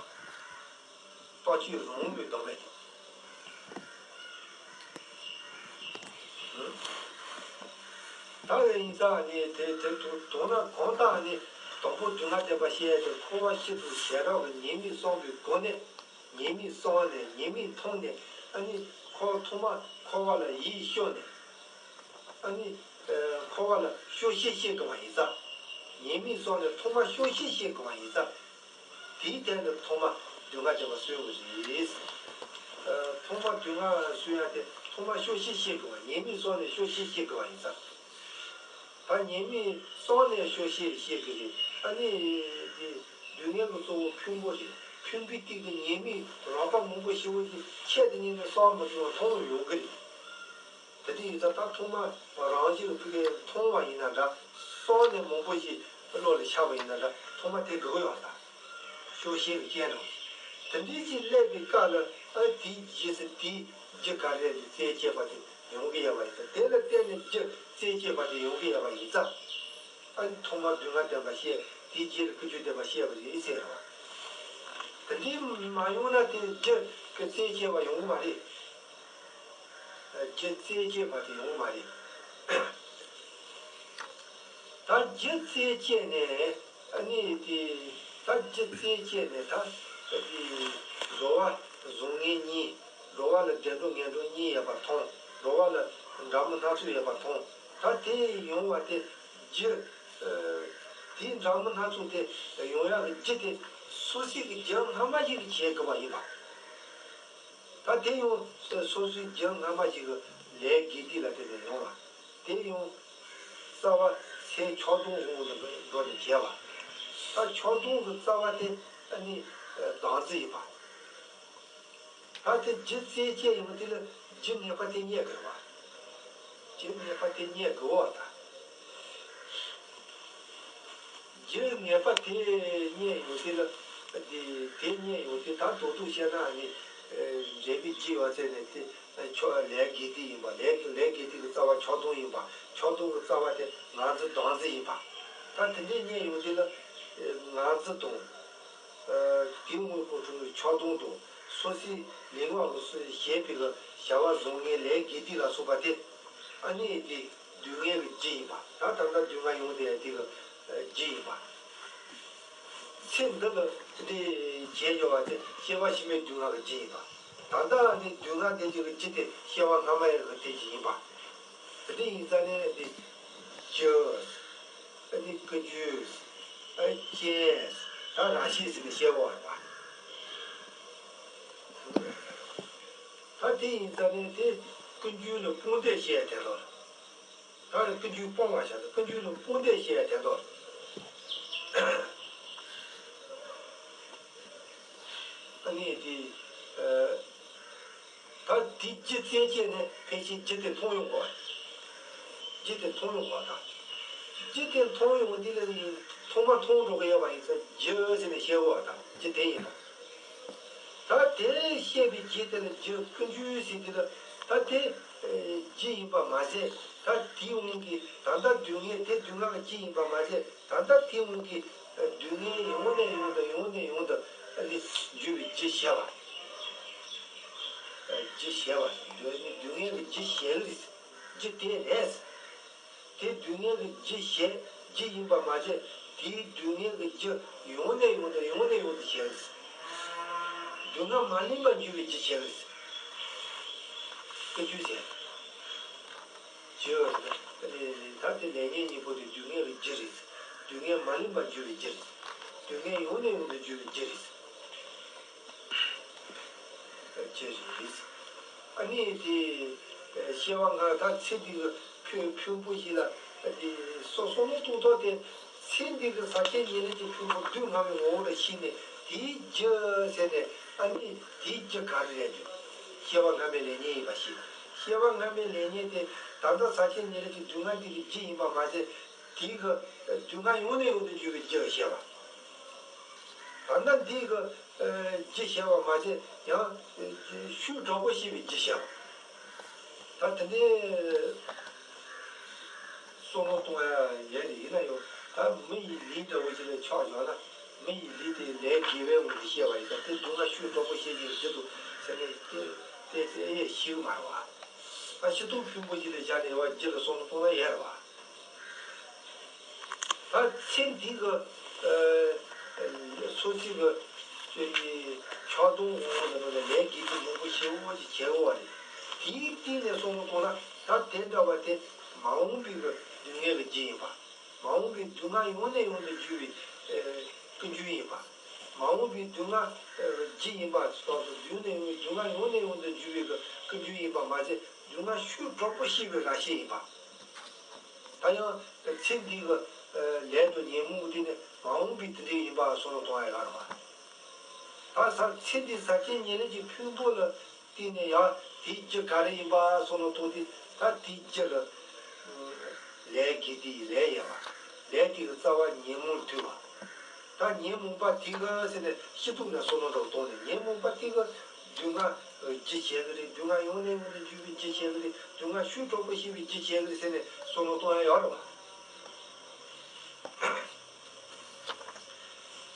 རྟག་གཅིག་རང་དབང་བའི་བདག་མེད་དེ། ད་ཡིན་ཙང་ནི་དེ་དེ་དུ་དོན་ན་གང་ལྟར་ནི་དང་པོ་སྡུག་བསྔལ་བདེན་པ་བཤད་དེ་འཁོར་བ་སྤྱི་དང་བྱེ་བྲག་གི་ཉེས་དམིགས་གསུམ་པའི་སྒོ་ནས། ཉེས་དམིགས་གསུམ་ནས་ཉེས་དམིགས་མཐོང་ནས་ཨ་ནི་འཁོར་ཐོག་མ་འཁོར་བ་ལ་ཡིད་སྐྱོ་ནས་ཨ་ནི་འཁོར་བ་ལ་སྐྱོ་ཤས་ཤེས་དགོས་པ་ཡིན་ཙང་། ཉེས་དམིགས་གསུམ་ནས་ཐོག་མ་སྐྱོ་ཤས་ཤེས་དགོས་པ་ཡིན་ཙང་། དེའི་སྟེང་དུ་ཐོག་མ་སྡུག་བསྔལ་བདེན་པ་གསོལ་དགོས་རེད། ཐོག་མ་སྡུག་བསྔལ་གསོལ་ཡ་དེ་ཐོག་མ་སྐྱོ་ཤས་ཤེས་དགོས་པ་ཉེས་དམིགས་གསུམ་ནས་སྐྱོ་ཤས་ཤེས་དགོས་པ་ཡིན་ཙང་། ད་ཉེས་དམིགས་གསུམ་ནས་སྐྱོ་ཤས་ཤེས་དགོས་རེད། ཨ་ནི་དེ། སྡུག་བསྔལ་གྱི་གཙོ་བོ་ཕུང་པོ་རེད། ཕུང་པོའི་སྟེང་དུ་ཉེས་དམིགས་རགས་པ་མང་པོ་ཞེ་པོ་ཅིག་ཆེད་དུ་གཉེར་ནས་བསམ་མི་ཐུབ་པ་མཐོང་བ་ཡོང་གི་རེད། དེ་འདྲ་ཡིན་ཙང་ད་ཐོག་མ་རང་བཞིན་གྱི་ཕུགས་ཀྱི་མཐོང་བ་ཡིན་ན་འདྲ། གསུམ་ནས་མང་པོ་ཞིག་བློ་ལ་ཤར་བ་ཡིན་ན་འདྲ། ཐོག་མ་དེ་དགོས་ཡོད་ད། སྐྱོ་ཤས་ཀྱི་རྐྱེན་རང་། དེ་འདྲའི་ཅིག་སླེབས་པའི་སྐབས་ལ་ཨ་དེའི་རྗེས་སུ་དེའི་རྒྱུ་ག་རེ་རེད་རྩད་གཅོད་པ་དེ་ཡོང་གི་ཡོད་པ་ཡིན་ཙང་དེ་ལ་བརྟེན་ནས་རྒྱུ་རྩད་གཅོད་པ་དེ་ཡོང་གི་ཡོད་པ་ཡིན་ཙང་། ཨ་ནི་ཐོག་མར་སྡུག་བསྔལ་བདེན་པ་བཤད། དེའི་རྗེས་ལ་ཀུན་འབྱུང་བདེན་པ་བཤད་པ་རེད་ཟེར་རོ། དེ་འདྲའི་མ་ཡོང་ན་དེ་རྒྱུ་གི་རྩད་གཅོད་པ་ཡོང་གི་མ་རེད། རྒྱུ་རྩད་གཅོད་པ་དེ་ཡོང་གི་མ་རེད། ད་རྒྱུ་རྩད་གཅོད་ནས་ཨ་ནི་དེ་ད་རྒྱུ་རྩད་གཅོད་ནས་ད་དེ་འགྲོ་བ་གཟུགས་བརྙན་གཉིས། འགྲོ་བ་ལ་བདེ་འགྲོ་ངན་འགྲོ་གཉིས་ཡོད་པ་མཐོང་། འགྲོ་བ་ལ་འདྲ་མིན་སྣ་ཚོགས་ཡོད་པ་མཐོང་། ད་དེ་ཡོང་བ་དེ་རྒྱུ། དེའི་འདྲ་མིན་སྣ་ཚོགས་དེ་ཡོང་ཡག་གི་རྒྱུ་དེ་སོ་སོའི་གི་རྒྱུ་སྔ་མ་ཞིག་གིས་བྱེད་དགོས་པ་ཡིན་པ། ད་དེ་ཡང་སོ་སོའི་རྒྱུ་སྔ་མ་ཞིག་གི་ལས་དགེ་སྡིག་ལ་བརྟེན་ནས་ཡོང་བ། དེ་ཡང་རྩ་བ་ཚེ་ཕྱོགས་དོན་དབང་དུ་འགྲོ་ནས་བྱས་པ། ད་ཕྱོགས་དོན་གྱི་རྩ་བ་དེ་ཨ་ནི་བདག་འཛིན་ཡིན་པ། ད་དེ་རྒྱུ་རྩལ་ཅན་ཡིན་པ་དེ་ལ་རྒྱུ་ངེས་པ་དེ་རྙེད་དགོས་པ། རྒྱུ་ངེས་པ་དེ་རྙེད་དགོས་པ་དང་། རྒྱུ་ངེས་པ་དེ་རྙེད་ཡོང་དུས་ལ། དེ་དེ་རྙེད་ཡོང་དུས་ད་རྡོག་རྡོག་བཤད་ན་ནི། འདྲེན་པའི་རྒྱུ་ཡོད་ཚད་ནི་དེ་ཕྱོགས་ལས་དགེ་སྡིག་ཡིན་པ། ལས་ཀྱི་ལས་དགེ་སྡིག་གི་རྩ་བ་ཕྱོགས་དོན་ཡིན་པ། ཕྱོགས་དོན་གྱི་རྩ་བ་དེ་ང་ཚོ་བདག་འཛིན་ཡིན་པ། ད་དེ་འདྲས་རྙེད་ཡོང་དུས་ལ། ང་ཚོ་དང་། དེའི་དངོས་པོ་གྲུབ་པའི་ཕྱོགས་དོན་དང་། སོ་སོའི་ལུས་ངག་གི་སོ་བཞེས་པའི་གི་བྱ་བ་བཟང་ངན་ལས་དགེ་སྡིག་ལ་སོགས་པ་དེ། ཨ་ནི་དེ་སྡུག་བསྔལ་གྱི་རྒྱུ་ཡིན་པ། ད་ད་ལྟ་སྡུག་བསྔལ་ཡོང་བསྡད་ཡ་དེ་གི་རྒྱུ་ཡིན་པ། ཚེ་འདི་ལ་དེ་འདྲའི་བྱས་ཡོད་པ་དེ་སྐྱེ་བ་ཕྱི་མའི་སྡུག་བསྔལ་གྱི་རྒྱུ་ཡིན་པ། ད་ལྟ་ནི་སྡུག་བསྔལ་དེ་ཅིག་གི་རྒྱུ་དེ་སྐྱེ་བ་སྔ་མ་ཡི་གི་དེ་ཅིག་ཡིན་པ། དེ་འདྲ་ཡིན་ཙང་ནས་དེ་རྒྱུ། ཨ་ནི་ཀུན་འབྱུང་། ཨ་རྐྱེན། ད་རང་བཞིན་ཟེར་ནས་བཤད་དགོས་པ་རེད་པ། ད་དེ་ཡིན་ཙང་ནས་དེ་ཀུན་འབྱུང་ལ་སྤོང་བདེ་བཤད་དེ་ལོ། ད་ཀུན་འབྱུང་སྤོང་བ་བྱ་དང་། ཀུན་འབྱུང་ལ་སྤོང་བདེ་བཤད་དེ་ལོ། ཨ་ནི་དེ། ད་དེ་རྒྱུ་རྩལ་ཅན་ནི་ཕལ་ཆེར་རྒྱུ་དེ་མཐོང་ཡོང་གོ། རྒྱུ་དེ་མཐོང་ཡོང་གོ་ད། རྒྱུ་དེ་མཐོང་ཡོང་འདི་ལ་ནི་མཐོང་མ་མཐོང་འགྲོ་གི་ཡོད་པ་ཡིན་ཙང་རྒྱུ་ཟེར་ནས་བཤད་གོ་ད། རྒྱུ་དེ་ཡིན་ད། ད་དེ་བཤད་པའི་རྒྱུ་དེ་ལ་རྒྱུ་ཀུན་འབྱུང་ཟེར་དེ་ལ། ད་དེ་རྒྱུ་ཡིན་པ་མ་ཟད། ད་དེའི་དབང་གིས་ད་ལྟ་སྡུག་བསྔལ་དེ་སྡུག་བསྔལ་གྱི་རྒྱུ་ཡིན་པ་མ་ཟད། ད་ལྟ་དེའི་དབང་གིས་སྡུག་བསྔལ་ཡང་ནས་ཡང་དུ་ཡང་ནས་ཡང་དུ་ཨ་ནི་འགྱུར་བའི་རྒྱུ་བྱས་པ། རྒྱུ་བྱས་པ། སྡུག་བསྔལ་གྱི་རྒྱུ་བྱས་རེད། རྒྱུ་དེ་རེད། དེ་སྡུག་བསྔལ་གྱི་རྒྱུ་བྱས། རྒྱུ་ཡིན་པ་མ་ཟད། དེའི་སྡུག་བསྔལ་གྱི་རྒྱུ་ཡང་ནས་ཡང་དུ་ཡང་ནས་ཡང་དུ་བྱས་རེད། སྡུག་བསྔལ་མ་ལེན་པར་འགྱུར་བའི་རྒྱུ་བྱས་རེད། ཀུན་འབྱུང་ཟེར། རྒྱུ། ད་དེ་ལས་ཉོན་གཉིས་པོ་དེ་སྡུག་བསྔལ་གྱི་རྒྱུ་རེད། སྡུག་བསྔལ་མ་ལེན་པར་འགྱུར་བའི་རྒྱུ་རེད། སྡུག་བསྔལ་ཡང་ནས་ཡང་དུ་འགྱུར་བའི་རྒྱུ་རེད། རྒྱུ་རེད། ཨ་ནི་དེ་སྐྱེ་བ་སྔ་ད་ཚེ་འདི་གི་ཕུང་ཕུང་པོ་ཞིག་ལ་དེ་སོ་སོ་ནས་རྟོགས་ཐོག་དེ། ཚེ་འདི་གི་ཟག་བཅས་ཉེར་ལེན་གྱི་ཕུང་པོ་སྡུག་བསྔལ་བའི་ངོ་བོ་ལ་ཤེས་ནས་དེའི་རྒྱུ་ཟེར་ནས། ཨ་ནི་དེའི་རྒྱུ་ག་རེ་རེད་ཟེར། སྐྱེ་བ་སྔ་མའི་ལས་ཉོན་ཡིན་པ་ཤེས། སྐྱེ་བ་སྔ་མའི་ལས་ཉོན་དེ་ད་ལྟ་ཟག་བཅས་ཉེར་ལེན་གྱི་སྡུག་བསྔལ་དེ་གི་རྒྱུ་ཡིན་པ་མ་ཟད། དེའི་གི་སྡུག་བསྔལ་ཡང་ནས་ཡང་དུ་འགྱུར་བའི་རྒྱུ་བཤད་པ། ད་ལྟ་འདིའི་གི་རྒྱུ་བཤད་པ་མ་ཟད། ཡང་ཤུགས་དྲག་པོ་བཤད་པའི་རྒྱུ་བཤད་པ། ད་དེ་འདྲའི་བསམ་བློ་གཏོང་ཡ་ཡོད་རེད། ཡིན་ན་ཡང་ད་མི་ཡི་ལུས་འདྲ་བོ་ཞིག་ལ་ཆགས་བཞག་ན། མི་ཡི་ལུས་དེ་ལས་དགེ་བའི་དབང་གིས་སྐྱེས་པ་ཡིན་ཙང་། དེ་སྡུག་བསྔལ་ཤུགས་དྲག་པོ་བཤད་ཀྱི་རྒྱུ་འདུག་ཟེར་ནས་དེ་དེ་དེ་ཡེ་ཤེས་ཀྱི་མ་རེད་བ། ད་སྐྱེ་སྟོབས་ཕུང་པོ་ཞིག་ལ་བཞག་ནས་བ་རྒྱུ་ལ་བསམ་བློ་གཏོང་ན་ཡོད་རེད་བ། ད་ཚེ་འདི་གི་ཨ་སོ་སོའི་གི་ཕྱོགས་དོན་དབང་པོ་ལ་ནང་ནས་ལས་དགེ་སྡིག་མང་པོ་ཞེ་པོ་ཅིག་བྱེད་དགོས་པ་རེད། དེའི་སྟེང་ནས་བསམ་བློ་གཏོང་ན། ད་དེ་འདྲ་བ་དེ་མ་འོངས་པའི་གི་སྡུག་བསྔལ་གྱི་རྒྱུ་ཡིན་པ། མ་འོངས་པའི་སྡུག་བསྔལ་ཡང་ནས་ཡང་དུ་འགྱུར་བའི་ཨ་ཀུན་འབྱུང་ཡིན་པ། མ་འོངས་པའི་སྡུག་བསྔལ་རྒྱུ་ཡིན་པ་སོགས་སུ། སྡུག་བསྔལ་ཡང་ནས་ཡང་དུ་འགྱུར་བའི་གི་ཀུན་འབྱུང་ཡིན་པ་མ་ཟད། སྡུག་བསྔལ་ཤུགས་དྲག་པོ་བཤད་པའི་རང་བཞིན་ཡིན་པ། ད་ཡང་ཚེ་འདི་གི་ལས་དང་ཉོན་མོངས་དེ་ནི་མ་འོངས་པའི་དེ་འདྲའི་ཡིན་པ་བསམ་བློ་གཏོང་ཡ་ཡོད་རེད་བ། ད་ཚེ་འདི་ཟག་བཅས་ཉེར་ལེན་གྱི་ཕུང་པོ་ལ་བརྟེན་ནས་ཡང་དེའི་རྒྱུ་ག་རེ་ཡིན་པ་བསམ་བློ་གཏོང་དུས། ད་དེའི་རྒྱུ་ལ་ལས་དགེ་སྡིག་ལས་ཡིན་པ། ལས་དེ་གི་རྩ་བ་ཉོན་མོངས་ལ་ཐུག་པ། ད་ཉོན་མོངས་པ་དེ་གི་ཟེར་ནས་སྤྱི་ལྡོག་ནས་བསམ་བློ་འདྲ་བོ་གཏོང་ནས། ཉོན་མོངས་པ་དེ་གི་སྡུག་བསྔལ་རྒྱུ་བྱེད་ཀྱི་རེད། སྡུག་བསྔལ་ཡང་ནས་ཡང་དུ་འགྱུར་བའི་རྒྱུ་བྱེད་ཀྱི་རེད། སྡུག་བསྔལ་ཤུགས་དྲག་པོ་བཤད་པའི་རྒྱུ་བྱེད་ཀྱི་རེད་ཟེར་ནས་བསམ་བློ་གཏོང་ཡ་ཡོད་རེད་བ།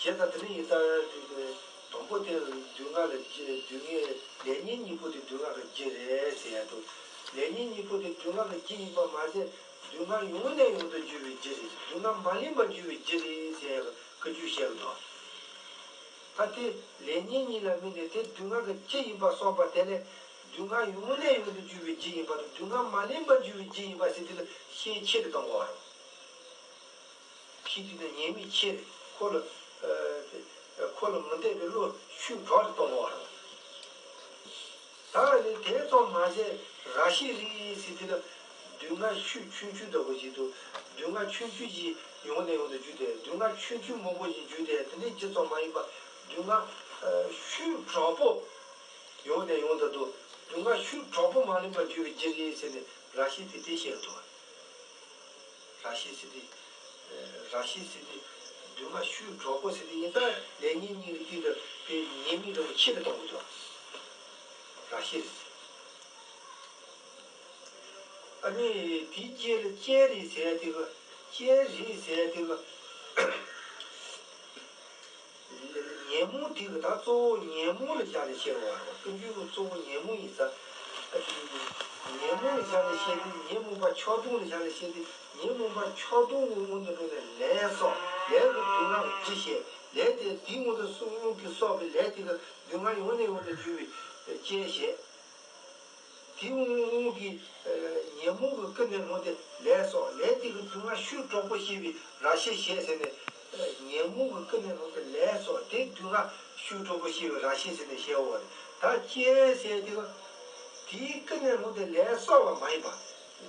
བྱས་ཙང་དེ་འདྲ་ཡིན་ཙང་། དེ་དང་པོ་དེ་སྡུག་བསྔལ་ལ་སྡུག་བསྔལ། ལས་ཉོན་གཉིས་པོ་དེ་སྡུག་བསྔལ་གྱི་རྒྱུ་རེད་ཟེར་ཡ་འདུག་ལས་ཉོན་གཉིས་པོ་དེ་སྡུག་བསྔལ་གྱི་རྒྱུ་ཡིན་པ་མ་ཟད། སྡུག་བསྔལ་ཡང་ནས་ཡང་དུ་འགྱུར་བའི་རྒྱུ་རེད། སྡུག་བསྔལ་མ་ལེན་པར་འགྱུར་བའི་རྒྱུ་རེད་ཟེར་ཡ་གི་ཀུན་འབྱུང་བཤད་ཀྱི་འདུག་ད་དེ་ལས་ཉོན་གཉིས་ལ་དམིགས་ནས་དེ་སྡུག་བསྔལ་གྱི་རྒྱུ་ཡིན་པ་བསམ་པ་དེ་ལས། སྡུག་བསྔལ་ཡང་ནས་ཡང་དུ་འགྱུར་བའི་རྒྱུ་ཡིན་པ་དང་། སྡུག་བསྔལ་མ་ལེན་པར་འགྱུར་བའི་རྒྱུ་ཡིན་པ་ཟེར་དེ་ལ་ཤན་ཆེ་རུ་གཏོང་དགོས་པ་རེད། ཤེས་དུས་ནས་ཉེས་དམིགས་ཆེ་རེད། ཁོ་ལ་ཨ་ཁོ་ལ་མི་འདོད་པའི་བློ་ཤུགས་དྲག་རུ་གཏོང་དགོས་པ་རེད། ད་ནི་དེ་ཙམ་མ་ཟད་ར་ཤི་རི་ཟེར་དེ་ལ་སྡུག་བསྔལ་ཤུགས་ཆུང་ཆུང་འདྲ་བོ་ཞིག་འདུག་སྡུག་བསྔལ་ཆུང་ཆུང་ཞིག་ཡོང་ནས་ཡོང་དུ་རྒྱུ་དེ། སྡུག་བསྔལ་ཆུང་ཆུང་མང་པོ་ཞིག་རྒྱུ་དེ། དེ་འདྲའི་རྒྱུ་ཙམ་མ་ཡིན་པ་སྡུག་བསྔལ་ཤུགས་དྲག་པོ་ཡོང་ནས་ཡོང་དུ་འདུག་སྡུག་བསྔལ་ཤུགས་དྲག་པོ་མ་ལེན་པར་རྒྱུ་བའི་རྒྱུ་རེད་ཟེར་ནས་ར་ཤི་དེ་དེ་བཤད་འདུག་ར་ཤི་ཟེར་དེ། ར་ཤི་ཟེར་དེ། སྡུག་བསྔལ་ཤུགས་དྲག་པོ་ཟེར་དེ་ཡིན་ཙང་ལས་ཉོན་གཉིས་ཀྱི་སྟེང་དུ་དེ་ཉེས་དམིགས་འདྲ་བོ་ཆེ་རུ་གཏོང་དགོས་ཀྱི། ར་ཤི་ཟེར། ཨ་ནི་དེའི་རྗེས་ལ་སྤྱན་རས་ཟེར་དེ་གི། སྤྱན་རས་ཟེར་དེ་གི། ཉོན་མོངས་དེ་གི་ད་གཙོ་བོ་ཉོན་མོངས་ལ་བཞག་ནས་བཤད་པ་རེད། ཀུན་འབྱུང་གི་གཙོ་བོ་ཉོན་མོངས་ཡིན་ཙང་། ཉོན་མོངས་ལ་བཞག་ནས་བཤད་དེ། ཉོན་མོངས་པ་ཆགས་སྡང་ལ་བཞག་ནས་བཤད་དེ། ཉོན་མོངས་པ་ཆགས་སྡང་གི་སྔོན་དུ་འགྲོ་ནས་ལས་བསགས། ལས་ཀྱི་སྡུག་བསྔལ་གྱི་རྒྱུ་བཤད། ལས་དེ་དེའི་སྔོན་དུ་སོ་སོ་གིས་བསགས་པའི་ལས་དེ་གི་སྡུག་བསྔལ་ཡོང་ནས་ཡོང་དུ་འགྱུར་བའི་རྐྱེན་བཤད། དེའི་དབང་གིས་ཉོན་མོངས་ཀྱི་ཀུན་ནས་བསླངས་ཏེ་ལས་བསགས། ལས་དེ་གི་སྡུག་བསྔལ་ཤུགས་དྲག་པོ་བྱེད་པའི་ར་ཤི་བྱེད་ཟེར་ནས། ཉོན་མོངས་ཀྱི་ཀུན་ནས་བསླངས་ཏེ་ལས་བསགས། དེ་སྡུག་བསྔལ་ཤུགས་དྲག་པོ་བྱེད་པའི་ར་ཤི་ཟེར་ནས་བཤད་པ་རེད། ད་སྤྱན་ཟེར་དེ་གི་དེའི་ཀུན་ནས་བསླངས་ཏེ་ལས་བསགས་པ་མ་ཡིན་པ།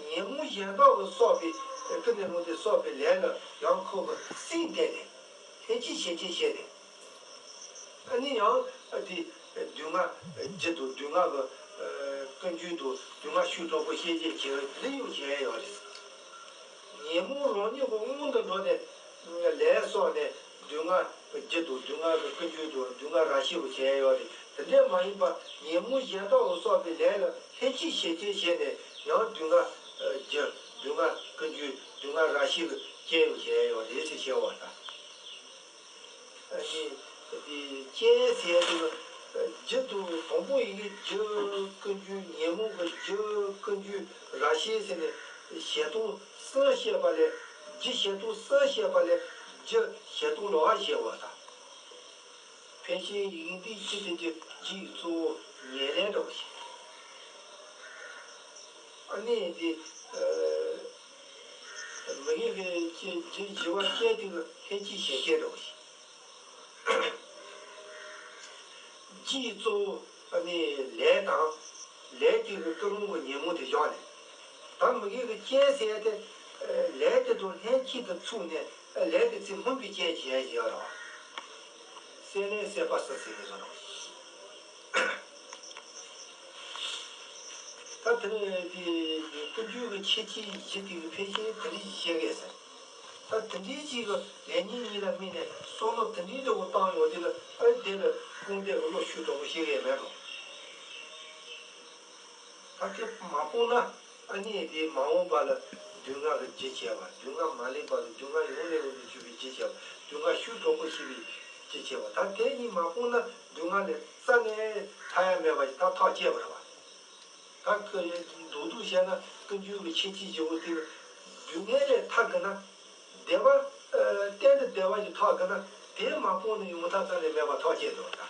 ཉོན་མོངས་གཞན་དག་གིས་བསགས་པའི་ཀུན་ནས་བསླངས་ཏེ་བསགས་པའི་ལས་ལ་ཡང་ཁོ་གིས་སེམས་གཏད་ནས་ལྷན་ཅིག་བྱེད་ཅེས་བྱས་ནས། ཨ་ནི་ཡང་དེ་སྡུག་བསྔལ་རྒྱུ་དང་སྡུག་བསྔལ་གྱི་ཀུན་འབྱུང་དང་སྡུག་བསྔལ་ཤུགས་དྲག་པོ་བྱེད་ཅེས་བྱས་པ་དེ་ཡང་བྱས་ཡོད་རེད། ཉོན་མོངས་རང་ཉིད་ཀྱི་དབང་དུ་འགྲོ་ནས་ལས་བསགས་ནས་སྡུག་བསྔལ་རྒྱུ་དང་སྡུག་བསྔལ་གྱི་ཀུན་འབྱུང་དང་སྡུག་བསྔལ་ར་ཤི་བ་བྱས་ཡོད་རེད། དེ་འདྲ་མ་ཡིན་པ་ཉོན་མོངས་གཞན་དག་གིས་བསགས་པའི་ལས་ལ་ལྷན་ཅིག་བྱེད་ཅེས་བྱས་ནས་ཡང་སྡུག་བསྔལ་རྒྱུ་སྡུག་བསྔལ་ཀུན་འབྱུང་སྡུག་བསྔལ་ར་ཤི་བའི་རྐྱེན་བྱས་ཡོད་རེད་ཅེས་བཤད་པ་དང་། ཨ་ནི་དེ་སྤྱན་ཟེར་དེ་རྒྱུ་དང་དང་པོ་ཡི་གེ་རྒྱུ་ཀུན་འབྱུང་། ཉོན་མོངས་ཀྱི་རྒྱུ་ཀུན་འབྱུང་ར་ཤི་ཟེར་ནས་བྱེད་སྟངས་གསུམ་བཤད་པ་ལས། རྒྱུ་བྱེད་སྟངས་གསུམ་བཤད་པ་ལས་རྒྱུ་བྱེད་སྟངས་ལོགས་ཀ་བཤད་པ་དང་། ཕལ་ཆེར་ཡིག་འདི་སྤྱི་དེ་རྒྱུ་རྒྱུ་ཡི་གཙོ་བོ་ཉེར་ལེན་འདྲ་བོ་ཞིག་ཨ་ནི་དེ། མི་གི་གི་ཅི་ཅི་བྱི་བ་སྐྱེ་དེ་གི་ལྷན་ཅིག་བྱེད་སྐྱེ་འགྲོ་ཞིང་། ཅི་གཙོ་བོ་ཨ་ནི་ལས་དང་། ལས་དེ་གི་ཀུན་སློང་གི་ཉོན་མོངས་དེ་བཞག་ནས། ད་མི་གི་གི་སྐྱེ་ཟེར་ཏེ། ལས་དེ་དང་ལྷན་ཅིག་ཏུ་ཚུགས་ནས་ལས་དེ་ཚེ་སྨིན་པའི་རྐྱེན་བྱས་བྱས་རོ། སྲེད་ལེན་སྲེད་པ་སུ་ཟེར་ནས་བཟོ་འགྲོ། ད་དེ་ནས་དེ་ཀུན་འབྱུང་གི་ཁྱད་ཆོས་བཞི་དེ་གི་ཕལ་ཆེར་དེ་འདྲ་ཞིག་བཤད་ཀྱི་ཡོད་ཟེར། ད་དེ་འདྲའི་ཅིག་གི་ལས་ཉོན་གཉིས་ལ་དམིགས་ནས་བསམ་བློ་དེ་འདྲའི་འདྲ་བོ་བཏང་ཡོང་དུས་ལ། ཨ་དེ་ལ་དཔུང་སྡེ་གི་བློ་ཤུགས་དྲག་པོ་བཤད་ཀྱི་ཡོད་མེད་དོ། ད་དེ་མ་སྤངས་ན་ཨ་ནི་དེ་མ་འོངས་པ་ལ་སྡུག་བསྔལ་གྱི་རྒྱུ་བྱས་པ། སྡུག་བསྔལ་མ་ལེན་པ་ལ་སྡུག་བསྔལ་ཡོང་ནས་ཡོང་དུ་གྱུར་པའི་རྒྱུ་བྱས་པ། སྡུག་བསྔལ་ཤུགས་དྲག་པོ་བྱེད་པའི་རྒྱུ་བྱས་པ། ད་དེ་གཉིས་མ་སྤངས་ན་སྡུག་བསྔལ་ལས་རྩ་ནས་ཐར་ཡ་མེད་པ་ཞིག་ད་ཐག་བཅད་པ་རེད་བ། ད་ཁོས་མདོར་བསྡུས་བཤད་ན་ཀུན་འབྱུང་གི་ཁྱད་ཆོས་བཞི་པོ་དེ། སྡུག་བསྔལ་ལས་ཐར་དགོས་ན། བདེ་བ། ཨ་གཏན་དུ་བདེ་བ་ཞིག་ཐོབ་དགོས་ན་དེ་མ་སྤངས་ནས་ཡོང་ཐབས་རྩ་ནས་མེད་པ་ཐག་བཅད་འདུག་ད།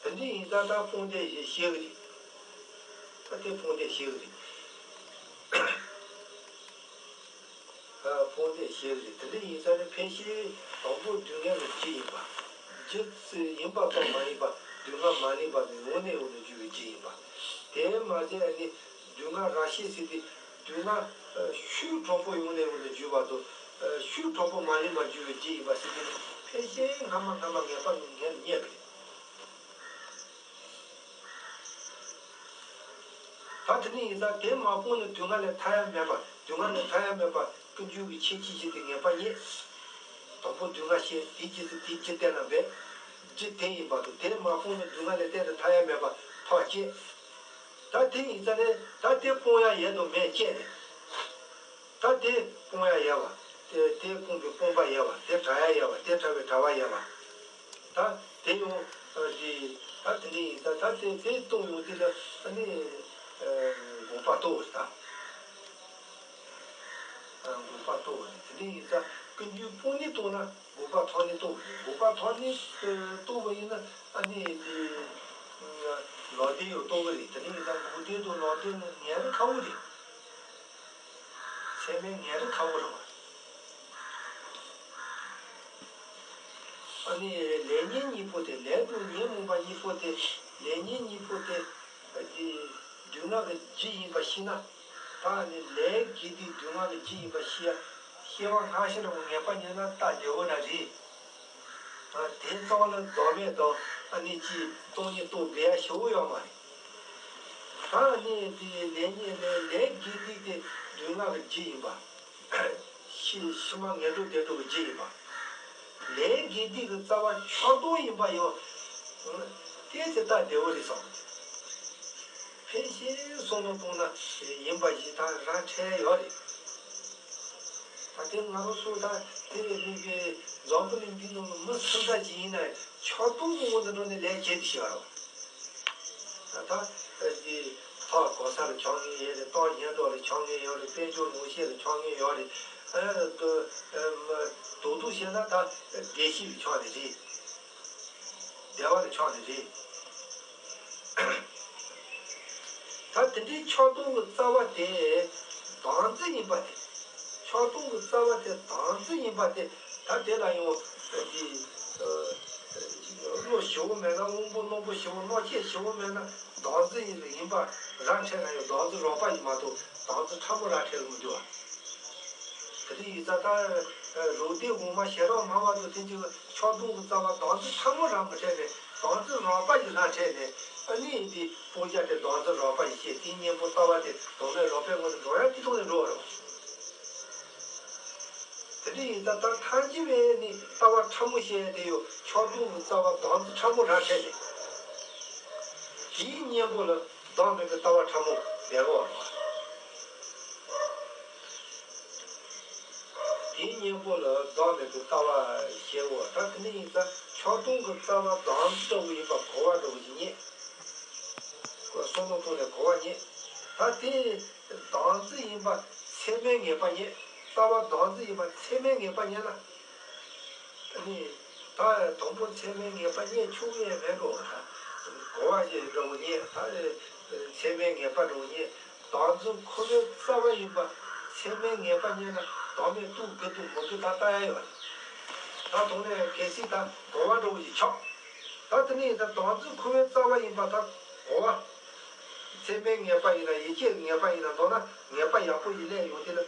དེ་འདྲ་ཡིན་ཙང་ད་དཔུང་སྡེ་ཞེས་བཤད་ཀྱི་རེད། ད་དེ་དཔུང་སྡེ་བཤད་ཀྱི་རེད། ཨ་དཔུང་སྡེ་བཤད་ཀྱི་རེད། དེ་འདྲ་ཡིན་ཙང་ནི་ཕལ་ཆེར་དང་པོ་སྡུག་བསྔལ་གྱི་རྒྱུ་ཡིན་པ། རྒྱུ་ཡིན་པ་ཙམ་མ་ཡིན་པ་སྡུག་བསྔལ་མ་ལེན་པ་ནི་ཡོང་ནས་ཡོང་དུ་གྱུར་པའི་རྒྱུ་ཡིན་པ། དེ་མ་ཟད་ཨ་ནི་སྡུག་བསྔལ་ར་ཤི་ཟེར་དེ་སྡུག་བསྔལ་ཤུགས་དྲག་པོ་ཡོང་ནས་ཡོང་དུ་གྱུར་པ་དང་། ཤུགས་དྲག་པོ་མ་ལེན་པར་གྱུར་པའི་རྒྱུ་ཡིན་པ་ཟེར་དེ་ནི་ཕལ་ཆེར་སྔ་མ་སྔ་མ་ངེས་པ་ངེས་རྙེད་པ་རེད། ད་དེ་ནི་ཡིན་ཙང་དེ་མ་སྤངས་ནས་སྡུག་བསྔལ་ལས་ཐར་ཡ་མེད་པ། སྡུག་བསྔལ་ལས་ཐར་ཡ་མེད་པ་ཀུན་འབྱུང་གི་ཁྱད་ཆོས་བཞི་དེ་ངེས་པ་རྙེད། དང་པོ་སྡུག་བསྔལ་ཤེས། དེའི་རྗེས་སུ་དེའི་རྒྱུ་གཏན་ལ་འབེབས། རྒྱུ་དེ་ཡིན་པ་དང་། དེ་མ་སྤངས་ནས་སྡུག་བསྔལ་ལས་གཏན་དུ་ཐར་ཡ་མེད་པ་ཐག་བཅད། ད་དེ་ཡིན་ཙང་ནས་ད་དེ་སྤོང་ཡ་ཡོད་དམ་མེད་དཔྱད་ནས། ད་དེ་སྤོང་ཡ་ཡོད་པ། དེ་དེ་སྤོང་བའི་སྤོང་བ་ཡོད་པ། དེ་བྲལ་ཡ་ཡོད་པ། དེ་བྲལ་བའི་བྲལ་བ་ཡོད་པ། ད་དེ་ཡང་ཨ་དེ་ད་དེ་འདྲ་ཡིན་ཙང་ད་དེ་དེ་སྟོང་ཡོང་དུས་ལ་ཨ་ནི་ཨ་འགོག་པ་རྟོགས་པ་རེད་ད། ཨ་འགོག་པ་རྟོགས་པ་རེད། དེ་འདྲ་ཡིན་ཙང་ཀུན་འབྱུང་སྤོང་ནས་རྟོགས་ན་འགོག་པ་ཐོབ་ནས་རྟོགས་པ་རེད། འགོག་པ་ཐོབ་ནས་ཨ་རྟོགས་པ་ཡིན་ན་ཨ་ནི་དེ་ལོག་ལྟས་ཡང་རྟོགས་པ་རེད། དེ་འདྲ་ཡིན་ཙང་འགོག་བདེན་དང་ལོག་ལྟས་ནི་ངན་རིགས་ཁག་པོ་རེད། ཚད་མའི་ངན་རིགས་ཁག་པོ་རེད་བ། ཨ་ནི་ལས་ཉོན་གཉིས་པོ་དེ། ལས་དང་ཉོན་མོངས་པ་གཉིས་པོ་དེ་ ལེགས་ཉེས་གཉིས་པོ་དེ་དེ་སྡུག་བསྔལ་གྱི་རྒྱུ་ཡིན་པ་ཤེས་ན། ད་ནི་ལས་དགེ་སྡིག་སྡུག་བསྔལ་གྱི་རྒྱུ་ཡིན་པ་ཤེས་ཤེས་པ་སྔ་ཕྱི་རང་ངེས་པ་རྙེད་ན་སྟབས་བདེ་བོ་ར་རེད། ཨ་དེ་ཙམ་ལ་བདག་མེད་དང་ཨ་ནི་ཅི་སྟོང་ཉིད་རྟོགས་དགོས་ཡ་ཞེ་པོ་ཡོད་མ་རེད། ད་ནི་དེ་ལེགས་ཉེས་ལས་ལས་དགེ་སྡིག་དེ་སྡུག་བསྔལ་གྱི་རྒྱུ་ཡིན་པ། ཕྱི་ཕྱི་མ་ངན་འགྲོ་བདེ་འགྲོ་གི་རྒྱུ་ཡིན་པ། ལས་དགེ་སྡིག་གི་རྩ་བ་ཕྱོགས་གཏོགས་ཡིན་པ་ཡང་། ཨ་དེ་ཚེ་སྟབས་བདེ་བོ་རེད་བསམ། ཕལ་ཆེར་བསམ་བློ་གཏོང་ན་ཡིན་པ་ཞིག་ད་ར་འཕྲད་ཡོད་རེད། ད་དེ་ང་རང་ཚོ་ད་དེ་ནི་གི་འཛམ་བུ་གླིང་འདི་ནང་ལ་མི་སུ་འདྲ་ཅིག་ཡིན་ན་ཕྱོགས་གཏོགས་ཀྱི་དབང་དུ་འགྲོ་ནས་ལས་བྱེད་དུ་ཤེས་པ་རེད། ད་ད་དེ་ཕར་གོ་ས་ལ་ཆགས་ངེས་ཡོད་རེད། སྟག་ཉལ་གྲོགས་ལ་ཆགས་ངེས་ཡོད་རེད། དཔལ་འབྱོར་ནོར་ཤས་ལ་ཆགས་ངེས་ཡོད་རེད། ཨ་ད་ཨ་མ་དོག་དོག་བྱས་ན་ད་བདེ་སྐྱིད་ལ་ཆགས་ནི་རེད། བདེ་བ་ལ་ཆགས་ནི་རེད། ད་དེ་འདྲའི་ཕྱོགས་གཏོགས་ཀྱི་རྩ་བ་དེ་བདག་འཛིན་ཡིན་པ་དེ། ཕྱོགས་གཏོགས་ཀྱི་རྩ་བ་དེ་བདག་འཛིན་ཡིན་པ་དེ། ད་དེ་ལ་ཡང་འདི་བློ་ཞེ་པོ་མེད་ན། དབང་པོ་རྣོན་པོ་ཞེ་པོ། རྣོ་ཆས་ཞེ་པོ་མེད་ན། བདག་འཛིན་ཡིན་པ་ར་འཕྲད་ན་ཡང་བདག་འཛིན་རོགས་པ་ཡིན་མ་གཏོགས་བདག་འཛིན་ཕྲ་མོ་ར་འཕྲད་ལ་མི་འགྱུར་བ། དེ་འདྲ་ཡིན་ཙང་ད་རོགས་ཟླའི་འོག་མ་ཞེ་དྲག་མང་བ་དང་དེ་གཅིག་ཕྱོགས་གཏོགས་ཀྱི་རྩ་བ་བདག་འཛིན་ཕྲ་མོ་ར་མི་འཕྲད་ནས་བདག་འཛིན་རོགས་པ་ཡིན་ར་འཕྲད་ནས། ཨ་ནི་འདི་སྤུན་ཀྱག་དེ་བདག་འཛིན་རོགས་པ་ཡིན་ཞེས་དེའི་གཉེན་པོ་ལྟ་བ་དེ་དོན་མེད་རོགས་པའི་ངོས་ནས་འགྲོ་ཡ་དེ་ཐོག་ནས་འགྲོ་བ་རེད། དེ་འདྲ་ཡིན་ཙང་ད་ཐམས་ཅད་པའི་ནི་ལྟ་བ་ཕྲ་མོ་ཞེས་དེ་ཡོད། ཕྱོགས་གཏོགས་ཀྱི་རྩ་བ་བདག་འཛིན་ཕྲ་མོ་ར་འཕྲད་ནས། དེའི་གཉེན་པོ་ལ་བདག་མེད་པའི་ལྟ་བ་ཕྲ་མོ་ལྡན་པ་རེད། དེའི་གཉེན་པོ་ལ་བདག་མེད་པའི་ལྟ་བ་ཞེས་པ། ད་དེ་འདྲ་ཡིན་ཙང་ཕྱོགས་གཏོགས་ཀྱི་རྩ་བ་བདག་འཛིན་འདྲ་བོ་ཡིན་པ་གོ་བ་འདྲ་བོ་ཞིག་རྙེད། བསམ་བློ་གཏོང་ནས་གོ་བ་རྙེད། ད་དེ་བདག་འཛིན་ཡིན་པ་ཚད་མས་ངེས་པ་རྙེད། ལྟ་བ་བདག་འཛིན་ཡིན་པ་ཚད་མས་ངེས་པ་རྙེད་ན། ཨ་ནི་ད་དང་པོ་ཚད་མས་ངེས་པ་རྙེད་ཆོག་གི་མེད་འགྲོ། ད་གོ་བ་ཞིག་འདྲ་བོ་རྙེད། ད་ཚད་མས་ངེས་པ་འདྲ་བོ་རྙེད། བདག་འཛིན་ཁོ་ནའི་རྩ་བ་ཡིན་པ་ཚད་མས་ངེས་པ་རྙེད་ན་བདག་མེད་རྟོགས་དགོས་དང་མི་དགོས་ད་ལྟ་ཡ་ཡོད་རེད། ད་དོན་ནས་གལ་སྲིད་ད་གོ་བ་འདྲ་བོ་ཞིག་ཆགས། ད་དེ་ནས་ད་བདག་འཛིན་ཁོ་ནའི་རྩ་བ་ཡིན་པ་ད་གོ་བ། ཚད་མས་ངེས་པ་ཡིན་ན། ཡིད་ཆེས་ངེས་པ་ཡིན་ན། མདོར་ན་ངེས་པ་ཡག་པོ་ཞིག་སླེབས་ཡོང་དུས་ལ།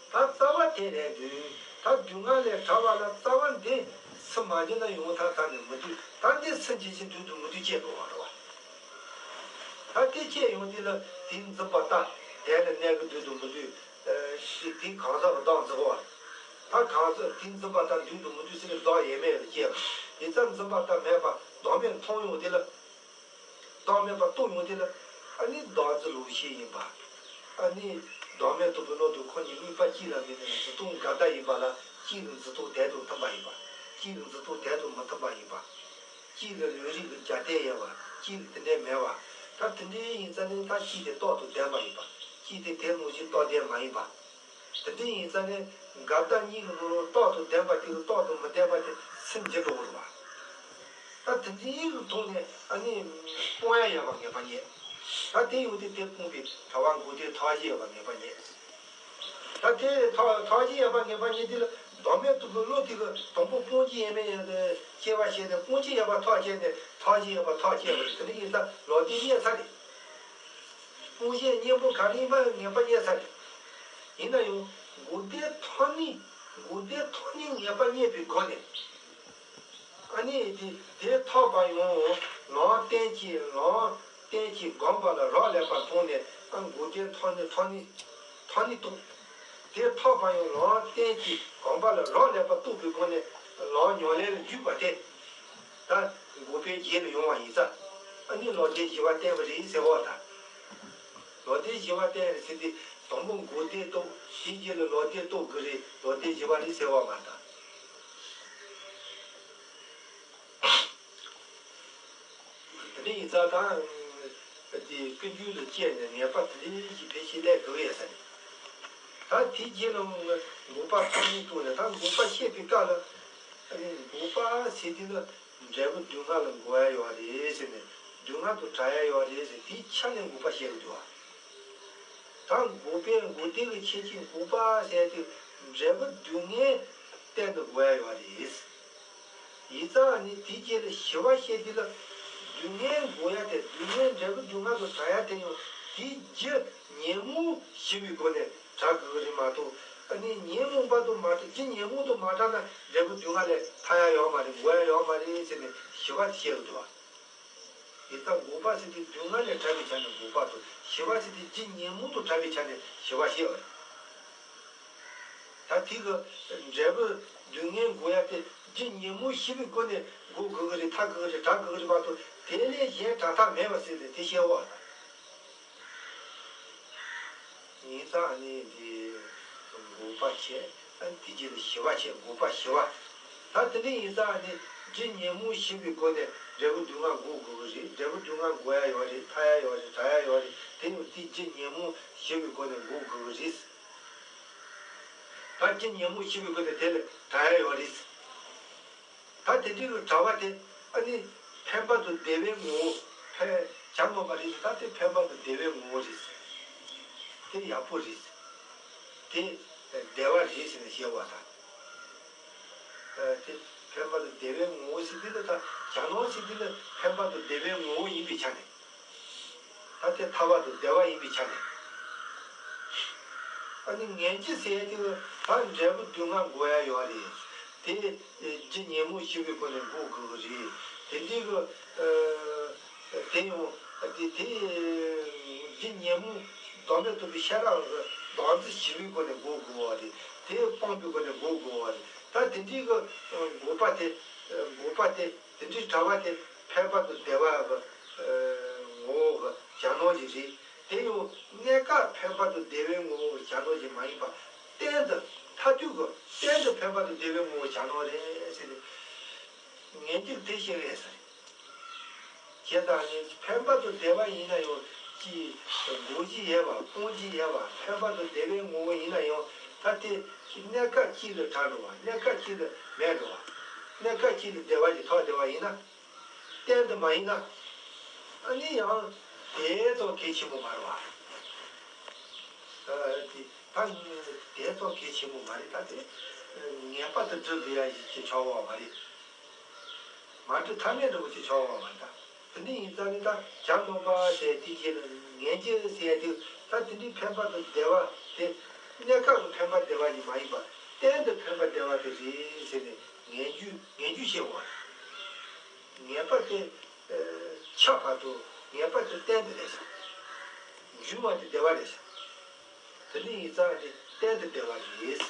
ད་རྩ་བ་དེ་རེད་དུས། ད་སྡུག་བསྔལ་ལས་བྲལ་བ་ལ་རྩ་བ་འདི་སུ་མ་བྱས་ན་ཡོང་ཐབས་ད་ནི་མི་འདུག་ད་འདི་སུ་བྱེད་ཀྱི་འདུག་འདུག་མི་འདུག་ཅེས་འགྲོ་བ་རེད་བ། ད་དེ་ཅེས་ཡོང་དུས་ལ་དེ་འཛིན་པ་ལྟ། དེ་ལ་གནས་ཀྱི་འདུག་འདུག་མི་འདུག་ཨ་དེ་གང་ཟག་གི་བདག་འཛིན་པ། ད་གང་ཟག་དེ་འཛིན་པ་ལྟ་འདུག་འདུག་མི་འདུག་ཟེར་ནས་བདག་ཡོད་མེད་ལ་དཔྱད་པ། དེ་ཙམ་འཛིན་པ་ལྟ་མེད་པ་བདག་མེད་མཐོང་ཡོང་དུས་ལ། བདག་མེད་པ་རྟོགས་ཡོང་དུས་ལ། ཨ་ནི་བདག་འཛིན་ལུགས་ཤེས་ཡིན་པ། ཨ་ནི་བདག་མེད་རྟོགས་པའི་བློ་དེ་ཁོ་གཉིས་དམིགས་པ་གཅིག་ལ་དམིགས་ནས་འཛིན་སྟངས་འགལ་ཟླ་ཡིན་པ་ལ། གཅིག་ལ་འཛིན་སྟངས་དེ་དང་མཐུན་པ་ཡིན་པ། གཅིག་ལ་འཛིན་སྟངས་དེ་དང་མི་མཐུན་པ་ཡིན་པ། གཅིག་ལ་ལུས་རིགས་ཀྱི་རྒྱབ་རྟེན་ཡོད་པ། གཅིག་ལ་དེ་འདྲའི་མེད་པ། ད་དེ་འདྲའི་ཡིན་ཙང་ནི་ད་གཅིག་དེ་རྟག་ཏུ་བདེན་པ་ཡིན་པ། གཅིག་དེ་དེ་ནང་བཞིན་རྟག་བདེན་མ་ཡིན་པ། དེ་འདྲ་ཡིན་ཙང་ནས་འགལ་ཟླ་གཉིས་ཀྱི་ནང་ལ་རྟག་ཏུ་བདེན་པ་དེ་གི་རྟག་ཏུ་མི་བདེན་པ་དེ་སེམས་འགྱུར་འགྲོ་གི་རེད་བ། ད་དེ་འདྲའི་གི་ཐོག་ནས་ཨ་ནི་སྤོང་ཡ་ཡོད་པ་ངེས་པ་རྙེད། ད་དེ་ཡོང་དུས་དེ་སྤོང་བའི་གྲྭ་པ་མགོ་བདེ་ཐག་བཅད་ཡོད་པ་ངེས་པ་རྙེད། ད་དེ་ཐག་ཐག་བཅད་ཡོད་པ་ངེས་པ་རྙེད་དུས་ལ་བདག་མེད་རྟོགས་པའི་བློ་དེ་གི་དང་པོ་སྤོང་རྒྱུ་ཡོད་མེད་དཔྱད་པ་བྱས་ནས་སྤོང་རྒྱུ་ཡོད་པ་ཐག་བཅད་ནས་ཐག་བཅད་ཡོད་པ་ཐག་བཅད་པ་རེད། དེ་འདྲ་ཡིན་ཙང་ལོག་ལྟའི་གནས་ཚད་རེད། སྤོང་བྱའི་གཉེན་པོ་ག་རེ་ཡིན་པ་ངེས་པ་རྙེད་ཚར་རེད། ཡིན་ན་ཡང་མགོ་བདེ་ཐག་ཉེ། མགོ་བདེ་ཐག་ཉེ་ངེས་པ་རྙེད་པའི་སྒོ་ནས། ཨ་ནི་དེ་དེ་ཐག་པ་ཡང་ལམ་བརྟན་གྱིས་ལམ་བརྟན་གྱིས་སྒོམ་པ་ལ་རག་ལས་པ་མཐོང་ནས། ཨ་མགོ་བདེ་ཐག་ཉེ་ཐག་ཉེ་ཐག་ཉེ་རྟོགས། དེ་ཐག་པ་ཡང་ལམ་བརྟན་གྱིས་སྒོམ་པ་ལ་རག་ལས་པ་རྟོགས་པའི་སྒོ་ནས་ལམ་ཉམས་ལེན་ལ་འཇུག་པ་དེ། ད་འགོག་པའི་རྗེས་ལ་ཡོང་བ་ཡིན་ཙང་། ཨ་ནི་ལོག་ལྟའི་བཞི་པ་བསྟན་པ་རེད་ཟེར་བ་དང་། ལོག་ལྟའི་བཞི་པ་བསྟན་རེད་ཟེར་དུས་དང་པོ་འགོག་བདེན་རྟོགས། དེའི་རྗེས་ལ་ལོག་ལྟའི་རྟོགས་དགོས་རེད། ལོག་ལྟའི་བཞི་པ་རེད་ཟེར་བ་མ་གཏོགས། དེ་འདྲ་ཡིན་ཙང་ད་དེ་ཀུན་རྒྱུད་ལ་སྐྱེས་ནས་ངེས་པ་དེ་འདྲའི་ཞིག་ཕལ་ཆེར་སླེབས་དགོས་ཡོད་ས་རེད། ད་དེའི་རྗེས་ལ་འགོག་པ་ཐག་ཉེ་རྟོགས་ནས། ད་འགོག་པ་བཤད་པའི་སྐབས་ལ། ཨ་ནི་འགོག་པ་ཟེར་དུས་ལ་འབྲས་བུ་སྡུག་བསྔལ་ལ་འགོག་ཡ་ཡོད་རེད་ཟེར་ནས། སྡུག་བསྔལ་དུ་བྲལ་ཡ་ཡོད་རེད་ཟེར། དེའི་ཆ་ནས་འགོག་པ་བཤད་ཀྱི་འདུག་བ། ད་འགོག་པའི་འགོག་བདེན་གྱི་ཁྱད་ཆོས་འགོག་པ་ཟེར་དུས་འབྲས་བུ་སྡུག་བསྔལ་གཏན་དུ་འགོག་ཡ་ཡོད་རེད། ཡིན་ཙང་ནི་དེའི་རྗེས་ལ་ཞི་བ་བཤད་དུས་ལ། སྡུག་བསྔལ་འགོག་ཡ་དེ། སྡུག་བསྔལ་འབྲས་བུ་སྡུག་བསྔལ་དུ་བགྲང་ཡ་དེ་ཡང་དེའི་རྒྱུ་ཉོན་མོངས་ཞི་བའི་སྒོ་ནས་བགྲང་དགོས་ཀྱི་རེད་མ་གཏོགས། ཨ་ནི་ཉོན་མོངས་པ་དུ་མ་བགྲང་། རྒྱུ་ཉོན་མོངས་དུ་མ་བགྲང་ན་འབྲས་བུ་སྡུག་བསྔལ་ལས་ཐར་ཡ་ཡོད་མ་རེད། འགོག་ཡ་ཡོད་མ་རེད་ཟེར་ནས་ཞི་བ་དེ་བཤད་ཀྱི་འདུག་བ། དེ་ལྟར་འགོག་པ་ཟེར་དུས་སྡུག་བསྔལ་ལས་བྲལ་བའི་ཆ་ནས་འགོག་པ་དང་། ཞི་བ་ཟེར་དུས་རྒྱུ་ཉོན་མོངས་དང་བྲལ་བའི་ཆ་ནས་ཞི་བ་བཤད་པ་རེད། ད་དེ་གི་འབྲས་བུ་སྡུག་བསྔལ་འགོག་ཡ་དེ་རྒྱུ་ཉོན་མོངས་ཞི་བའི་སྒོ་ནས་འགོག་དགོས་ཀྱི་རེད། ཐར་དགོས་ཀྱི་རེད། བྲལ་དགོས་ཀྱི་རེད་མ་གཏོགས། དེ་ལས་གཞན་བྲལ་ཐབས་མེད་པ་ཟེར་ནས་དེ་བཤད་པ་རེད། ཡིན་ཙང་ནི་འདི་འགོག་པ་བྱས། ཨ་ནི་དེ་རྗེས་ལ་ཞི་བ་བྱས། འགོག་པ་ཞི་བ། ད་དེ་འདྲ་ཡིན་ཙང་ནི་རྒྱུ་ཉོན་མོངས་ཞི་བའི་སྒོ་ནས་འབྲས་བུ་སྡུག་བསྔལ་འགོག་དགོས་ཀྱི་རེད། འབྲས་བུ་སྡུག་བསྔལ་འགོག་ཡ་ཡོད་རེད། ཐར་ཡ་ཡོད་རེད། བྲལ་ཡ་ཡོད་རེད། དེ་ཡང་དེ་རྒྱུ་ཉོན་མོངས་ཞི་བའི་སྒོ་ནས་འགོག་དགོས་ཀྱི་རེད། ད་རྒྱུ་ཉོན་མོངས་ཞི་བའི་སྒོ་ནས་དེ་ལས་བྲལ་ཡ་ཡོད་རེད། ད་དེ་འདྲའི་གི་བྲལ་བ་དེ་ཨ་ནི་འཕེན་པ་དང་བདེ་བའི་ངོ་བོ། འཕེན་བྱ་ངོ་མ་རེད། ད་དེ་འཕེན་པ་དང་བདེ་བའི་ངོ་བོ་རེད། དེ་ཡག་པོ་རེད། དེ་བདེ་བ་རེད་ཟེར་ནས་བཤད་པ་དང་། ཨ་དེ་འཕེན་པ་དང་བདེ་བའི་ངོ་བོ་ཟེར་དུས་ལ། ད་བྱ་ནོར་ཟེར་དུས་ལ་འཕེན་པ་དང་བདེ་བའི་ངོ་བོ་ཡིན་པའི་ཆ་ནས། ད་དེ་ཐར་པ་དང་བདེ་བ་ཡིན་པའི་ཆ་ནས། ཨ་ནི་ངེས་འབྱུང་ཟེར་ཡ་དེ་ད་འབྲས་བུ་སྡུག་བསྔལ་འགོག་ཡ་ཡོད་རེད། དེ་རྒྱུ་ཉོན་མོངས་ཞི་བའི་སྒོ་ནས་འགོག་དགོས་ཀྱི་རེད། དེ་འདྲའི་གི་ཨ་དེ་ཡང་དེ་དེ་རྒྱུ་ཉོན་མོངས་བདག་མེད་རྟོགས་པའི་ཤེས་རབ་ཀྱི་བདག་འཛིན་ཞི་བའི་སྒོ་ནས་འགོག་དགོས་པ་རེད། དེ་སྤངས་པའི་སྒོ་ནས་འགོག་དགོས་པ་རེད། ད་དེ་འདྲའི་གི་འགོག་པ་དེ། འགོག་པ་དེ། དེ་འདྲའི་བྲལ་བ་དེ་འཕེན་པ་དང་བདེ་བ་གི་ངོ་བོ་གི་བྱ་ནོར་ཞིག་རེད། དེ་ཡང་གནས་སྐབས་འཕེན་པ་དང་བདེ་བའི་ངོ་བོ་གི་བྱ་ནོར་ཞིག་མ་ཡིན་པ། གཏན་དུ་མཐར་ཐུག་གི་གཏན་དུ་འཕེན་པ་དང་བདེ་བའི་ངོ་བོ་གི་བྱ་ནོར་རེད་ཟེར་ནས་ངེས་འབྱུང་དེ་བཤད་ཡོད་ས་རེད། བྱས་ཙང་ནི་འཕེན་པ་དང་བདེ་བ་ཡིན་ན་ཡང་ཅིག་འགོག་བྱེད་ཡོད་པ། སྤང་བྱེད་ཡོད་པ། འཕེན་པ་དང་བདེ་བའི་ངོ་བོ་ཡིན་ན་ཡང་ད་དེ་གནས་སྐབས་གཅིག་ལ་བྲལ་འགྲོ་བ། གནས་སྐབས་གཅིག་ལ་མེད་འགྲོ་བ། གནས་སྐབས་གཅིག་ལ་བདེ་བ་ཞིག་ཐོབ་བསྡད་པ་ཡིན་ན། གཏན་དུ་མ་ཡིན་ན། ཨ་ནི་ཡང་དེ་ཙམ་གལ་ཆེན་པོ་མ་རེད་བ། ཨ་དེ་ད་དེ་ཙམ་གལ་ཆེན་པོ་མ་རེད། ད་དེ་ངེས་པར་དུ་སྒྲུབ་དགོས་ཡ་ཞིག་ཅིག་ཆགས་ཡོད་པ་མ་རེད། མ་སྒྲུབ་ཐབས་མེད་འདྲ་པོ་ཅིག་ཆགས་ཡོད་པ་མ་རེད། ད་དེ་འདྲ་ཡིན་ཙང་ནི་ད་བྱ་ནོར་པ་ཟེར་དེ་རྗེས་ལ་ངེས་འབྱུང་ཟེར་དེ། ད་དེ་འདྲའི་འཕེན་པ་དང་བདེ་བ་དེ་གནས་སྐབས་ཀྱི་འཕེན་པ་བདེ་བ་ཞིག་མ་ཡིན་པ། གཏན་དུ་འཕེན་པ་བདེ་བ་དེ་རེད་ཟེར་ནས་ངེས་འབྱུང་། ངེས་འབྱུང་བཤད་དགོས་པ་རེད། ངེས་པ་དེ་ཨ་ཁྱབ་པ་དང་། ངེས་པ་དེ་གཏན་དུ་རེད་ཤག་འབྱུང་བ་དེ་བདེ་བ་རེད་ཤག་དེ་འདྲ་ཡིན་ཙང་དེ་གཏན་དུ་བདེ་བ་རེད།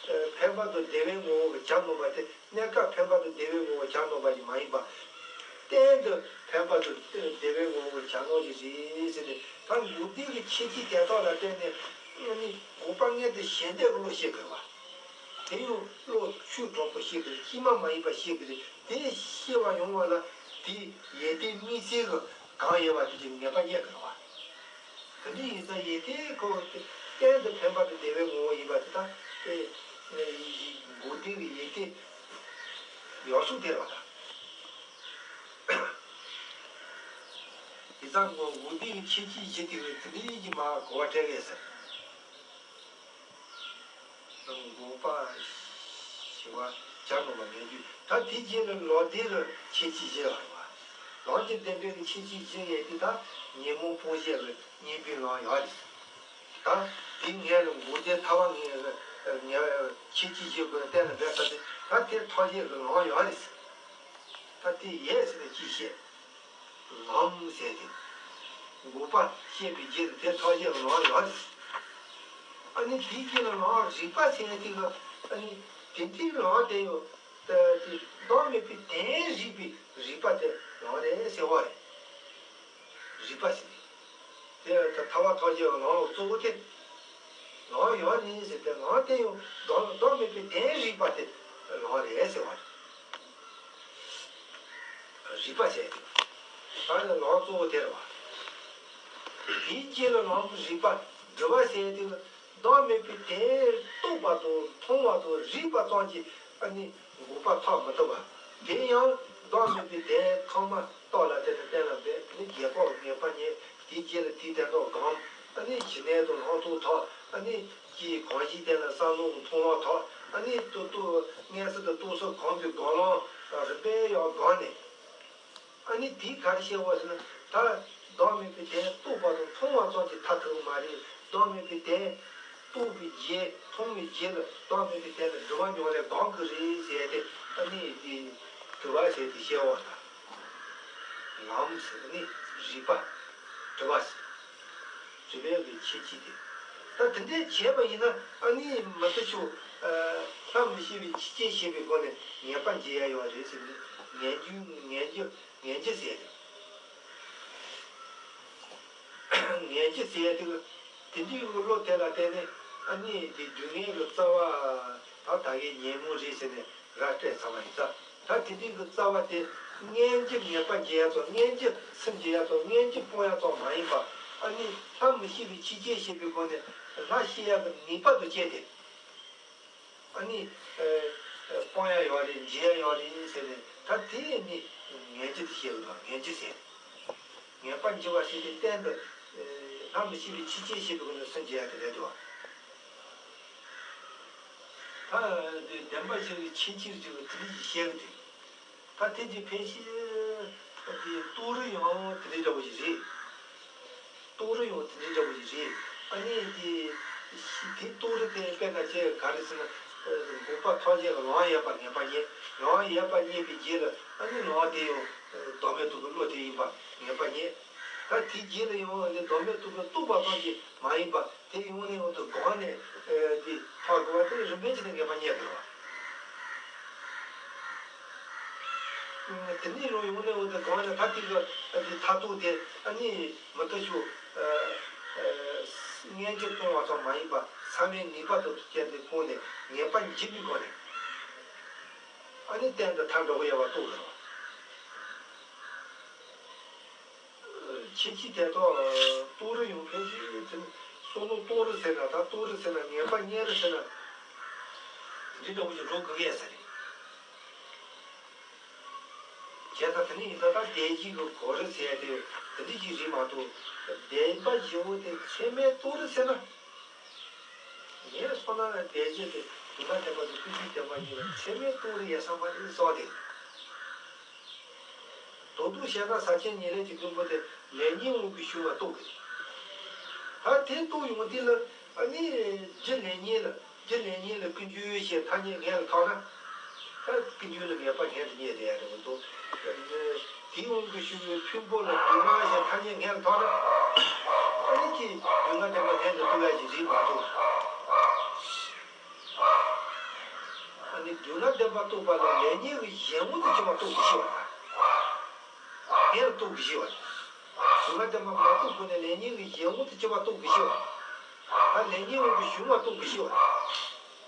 ཨ་འཕེན་པ་དང་བདེ་བའི་ངོ་བོ་གི་བྱ་ནོར་པ་དེ་གནས་སྐབས་འཕེན་པ་དང་བདེ་བའི་ངོ་བོ་གི་བྱ་ནོར་པ་ཞིག་མ་ཡིན་པ། གཏན་དུ་འཕེན་པ་དང་བདེ་བའི་ངོ་བོ་གི་བྱ་ནོར་ཞིག་རེད་ཟེར་ནས། ད་འགོག་བདེན་གྱི་ཁྱད་ཆོས་དེ་དག་ལ་བརྟེན་ནས་ཨ་ནི་འགོག་པ་མངོན་དུ་བྱེད་འདོད་ཀྱི་བློ་སྐྱེ་དགོས་པ། དེ་ཡང་བློ་ཆོས་གྲོགས་པོ་ཤེས་ཀྱི་རེད། སྐྱེས་མ་མ་ཡིན་པ་ཤེས་ཀྱི་རེད། དེ་ཤེས་པ་ཡོང་བ་ལ་དེ་ཡོན་ཏན་དམིགས་བསལ་གྱི་གང་ཡོད་པ་དེ་ཅིག་ངེས་པ་རྙེད་དགོས་པ། དེ་འདྲ་ཡིན་ཙང་ཡོན་ཏན་ཁོ་དེ་གཏན་དུ་འཕེན་པ་དང་བདེ་བའི་ངོ་བོ་ཡིན་པ་དེ་དག་དེ་འགོག་བདེན་གྱི་ཡོན་ཏན་ཡོངས་སུ་ཐེ་བ་དང་། དེ་ཙམ་འགོག་བདེན་གྱི་ཁྱད་ཆོས་བཞི་དེ་དེ་འདྲ་ཡིན་གྱི་མ་གོ་བ་སྤྲད་ཡོད་ཟེར། འགོག་པ་ཞི་བ་བྱ་ནོར་པ་ངེས་འབྱུང་། ད་དེའི་རྗེས་ལ་ལམ་བདེན་གྱི་ཁྱད་ཆོས་བཞི་ཡོད་རེད་བ། ལམ་གྱི་བདེན་པའི་ཁྱད་ཆོས་བཞི་ཡོད་དེ། ད་ཉོན་མོངས་སྤོང་བྱེད་ཀྱི་གཉེན་པོའི་ལམ་ཡོད་རེད། ད་དེའི་སྔོན་ལ་འགོག་བདེན་ཐར་པ་ངེས་ངེས་ཁྱད་ཆོས་བཞི་ཀུན་གཏན་ལ་འབེབས་ས་དེ། ད་དེ་ཐོབ་བྱེད་ཀྱི་ལམ་ཡོད་རེད། ད་དེ་ཡོད་ཟེར་ནས་ཅིག་བཤད། ལམ་ཟེར་དེ། འགོག་པ་བཤད་པའི་རྗེས་སུ་དེ་ཐོབ་བྱེད་ལམ་ཡོད་རེད། ཨ་ནི་དེའི་རྗེས་ལ་ལམ་རིག་པ་ཟེར་དེ་གི། ཨ་ནི་དེ་འདྲའི་ལམ་དེ་ཡང་དེ་བདག་མེད་པའི་དོན་རིག་པའི་རིག་པ་དེ་ལམ་རེད་ཟེར་བ་རེད། རིག་པ་ཟེར་དེ། དེ་ཐར་པ་ཐོབ་བྱེད་ལམ་གཙོ་བོ་དེ། ལམ་ཡོད་རེད་ཟེར་ཏེ། ལམ་དེ་ཡང་བདག་བདག་མེད་པའི་དོན་རིག་པ་དེ་ལམ་རེད་ཟེར་བ་རེད། རིག་པ་ཟེར་དེ། ད་ནི་ལམ་གཙོ་བོ་དེ་རེད་བ། དེའི་རྗེས་ལ་ལམ་རིག་པ་སྒྲུབ་པ་ཟེར་དེ། བདག་མེད་པའི་དོན་རྟོགས་པ་དང་མཐོང་བ་དང་རིག་པ་ཙམ་གྱིས་ཨ་ནི་འགོག་པ་ཐོབ་མི་ཐུབ་པ། དེ་ཡང་བདག་མེད་པའི་དོན་ཚང་མ་རྟོགས་ལ་བརྟེན་ནས་གཏན་ལ་འབེབས། ཨ་ནི་རྗེས་དཔག་ངེས་པ་རྙེད། དེའི་རྗེས་ལ་དེའི་དོན་རྟོགས་སྒོམ། ཨ་ནི་ཞི་གནས་དང་ལྷག་མཐོང་ཐོབ། ཨ་ནི་ཀྱི་གང་ཞིག་དེ་ལ་བསམ་བློ་གི་མཐོང་ལམ་ཐོབ། ཨ་ནི་ཏོག་ཏོག་མངོན་སུམ་དུ་རྟོགས་ཚུལ་གོམས་པའི་སྒོམ་ལམ་རིམ་པས་ཡར་བསྒོམས་ནས། ཨ་ནི་དེས་ག་རེ་བཤད་པ་ཟེར་ན། ད་བདག་མེད་པའི་དོན་རྟོགས་པ་དང་མཐོང་བ་ཙམ་གྱིས་ཐར་ཐུབ་ཀྱི་མ་རེད། བདག་མེད་པའི་དོན་རྟོགས་པའི་རྗེས་མཐོང་བའི་རྗེས་ལ་བདག་མེད་པའི་དོན་ལ་སྒྲིབ་པ་མྱོང་ལས་འགག་གི་རེད་ཟེར་ཏེ། ཨ་ནི་དེ་དྲི་བ་ཟེར་དེ་བཤད་པ་དང་། ལམ་ཟེར་ནི་རིགས་པ། དྲི་བ་ཟེར། དྲི་བའི་གི་ཁྱད་ཆོས་དེ། ད་དེ་འདྲའི་བྱས་པ་ཡིན་ན་ཨ་ནི་མུ་སྟེགས་ཤོག་ལྷ་མི་ཤེས་པའི་ཆོས་ཅན་ཤེས་པའི་སྒོ་ནས་ངེས་པ་འབྱེད་ཡ་ཡོད་རེད་ཟེར་ནས། ངེས་འབྱེད་ངེས་འབྱེད་ངེས་འབྱེད་ཟེར་ཡ་དེ། ངེས་འབྱེད་ཟེར་ཡ་དེ། དེ་འདྲའི་གི་བློ་དེ་ལ་བརྟེན་ནས་ཨ་ནི་དེ་སྡུག་བསྔལ་གྱི་རྩ་བ་ད་ད་གའི་ཉོན་མོངས་རེད་ཟེར་ནས་ར་སྤྲད་ཚར་བ་ཡིན་ཙང་། ད་དེ་འདྲའི་གི་རྩ་བ་དེ་སྔོན་གྱི་ངེས་པ་འབྱེད་ཡ་ཙམ། སྔོན་གྱི་སེམས་འབྱེད་ཡ་ཙམ། སྔོན་གྱི་སྤོང་ཡ་ཙམ་མ་ཡིན་པ། ཨ་ནི་ལྷ་མི་ཤེས་པའི་ཆོས་ཅན་ཤེས་པའི་སྒོ་ནས་ལྷ་ཤེས་ཡ་གི་ནུས་པ་དང་བཅས་ཏེ། ཨ་ནི་ཨ་སྤང་ཡ་ཡོད་རེད། འབྱེད་ཡ་ཡོད་རེད་ཟེར་ནས། ད་དེ་ནི་ངེས་འབྱེད་དེ་བཤད་ཡོད་དོ། ངེས་འབྱེད་ཟེར། ངེས་པ་འབྱེད་པ་ཟེར་དེ་གཏན་དུ་ལྷ་མི་ཤེས་པའི་ཆོས་ཅན་ཤེས་པའི་སྒོ་ནས་སེམས་འབྱེད་ཡ་དེ་རེད་དོ། ད་དེ་བདེན་པ་བཞི་གི་ཁྱད་ཆོས་ཀྱི་དེ་འདྲ་ཞིག་བཤད་ཀྱི་འདུག་ད་དེ་གི་ཕན་ཆད་དེ་རྟོགས་རིགས་ཡང་དེ་འདྲའི་འདྲ་བོ་ཞིག་རེད། རྟོགས་རིགས་ཡང་དེ་འདྲའི་འདྲ་བོ་ཞིག་རེད། ཨ་ནི་དེ་དེ་རྟོགས་རིགས་དེ་དཔེར་ན་ཅིག་ག་རེ་ཟེར་ན། འགོག་པ་ཐམས་ཅད་ལམ་ཡོད་པར་ངེས་པ་རྙེད། ལམ་ཡོད་པར་རྙེད་པའི་རྗེས་ལ་ཨ་ནི་ལམ་དེ་ཡང་བདག་མེད་རྟོགས་པའི་བློ་དེ་ཡིན་པར་ངེས་པ་རྙེད། ད་དེའི་རྗེས་ལ་ཡང་ཨ་ནི་བདག་མེད་རྟོགས་པའི་རྟོག་པ་ཙམ་གྱིས་མ་ཡིན་པ། དེ་ཡོང་ནས་འོ་དེ་སྒོམ་ནས་ཨ་དེ་ཐར་དགོས་པ་དེ་རིམ་པས་བྱས་ནས་ངེས་པ་རྙེད་དགོས་པ། དེ་ནས་རང་ཡོང་ནས་འོ་དེ་སྒོམ་ནས་ད་དེ་གི་ཨ་དེ་མཐར་ཐུག་དེ་ཨ་ནི་མུ་སྟེགས་ཤོག་ཨ་ཨ་སྔོན་གྱི་སྤོང་བ་ཙམ་མ་ཡིན་པ་ཚད་མའི་ནུས་པ་དང་བཅས་ཏེ་སྤོང་ནས་ངེས་པ་འབྱེད་པའི་སྒོ་ནས་ཨ་ནི་གཏན་དུ་ཐར་འགྲོ་གི་ཡོད་པ་རྟོགས་དགོས་པ། ཁྱད་ཆོས་དེ་དག་རྟོགས་རིགས་ཡང་ཕལ་ཆེར་དེ་ནི་བསམ་བློ་རྟོགས་རིགས་ཟེར་ན། ད་རྟོགས་རིགས་ཟེར་ན། ངེས་པ་རྙེད་རིགས་ཟེར་ན། འདི་འདྲ་བོ་ཞིག་འགྲོ་དགོས་ཀྱི་ཡོད་ས་རེད། བྱས་ཙང་དེ་ནི་ཡིན་ད་ལྟ་བདེ་སྐྱིད་ཀྱི་གོ་རིམ་ཟེར་ཡ་དེ་དེ་འདྲ་ཞིག་རེད་མ་གཏོགས། བདེན་པ་བཞི་པོ་དེ་ཚད་མས་རྟོགས་རིགས་ཟེར་ན། ངས་སོང་ན་བདེ་སྐྱིད་དེ་སྡུག་བསྔལ་བདེན་པ་དང་ཀུན་འབྱུང་བདེན་པ་གཉིས་ལ་ཚད་མས་རྟོགས་རིགས་ཡོད་ས་མ་རེད་བསམ་སྟེ། མདོར་བསྡུས་བཤད་ན་ཟབ་ཆོས་ཉེར་ལེན་གྱི་ཕུང་པོ་དེ་ལེགས་ཉེས་དབང་གིས་ཞུ་བ་རྟོགས་དགོས། ད་དེ་རྟོགས་ཡོང་དུས་ལ་ཨ་ནི་རྒྱུ་ལེགས་ཉེས་ལ། རྒྱུ་ལེགས་ཉེས་ལ་ཀུན་འབྱུང་ཞེས་ཐ་སྙད་སྔོན་ལ་ཐོགས་ན། ད་ཀུན་འབྱུང་ལ་ངེས་པ་སྔོན་དུ་རྙེད་བསྡད་ཡ་རེད་མ་གཏོགས། དེའི་དབང་གིས་ཞུ་བའི་ཕུང་པོ་ལ་སྡུག་བསྔལ་ཞེས་ཐ་སྙད་སྔོན་ལ་ཐོགས་ན། ཨ་ནི་ཀྱི་སྡུག་བསྔལ་བདེན་པ་སྔོན་དུ་རྟོགས་ཡ་ཞིག་རེད་མ་གཏོགས། ཨ་ནི་སྡུག་བསྔལ་བདེན་པ་རྟོགས་པ་ལ་ལེགས་ཉེས་ཀྱི་གཞན་དབང་དུ་བྱས་པ་རྟོགས་དགོས་ཞེས་པ་དང་། སྔོན་ལ་རྟོགས་དགོས་ཞེས་པ་དང་། སྡུག་བསྔལ་བདེན་པ་མ་རྟོགས་གོང་ནས་ལེགས་ཉེས་ཀྱི་གཞན་དབང་དུ་བྱས་པ་རྟོགས་དགོས་ཞེས་པ་དང་། ད་ལེགས་ཉེས་དབང་གིས་ཞུ་བ་རྟོགས་དགོས་ཞེས་པ་དང་།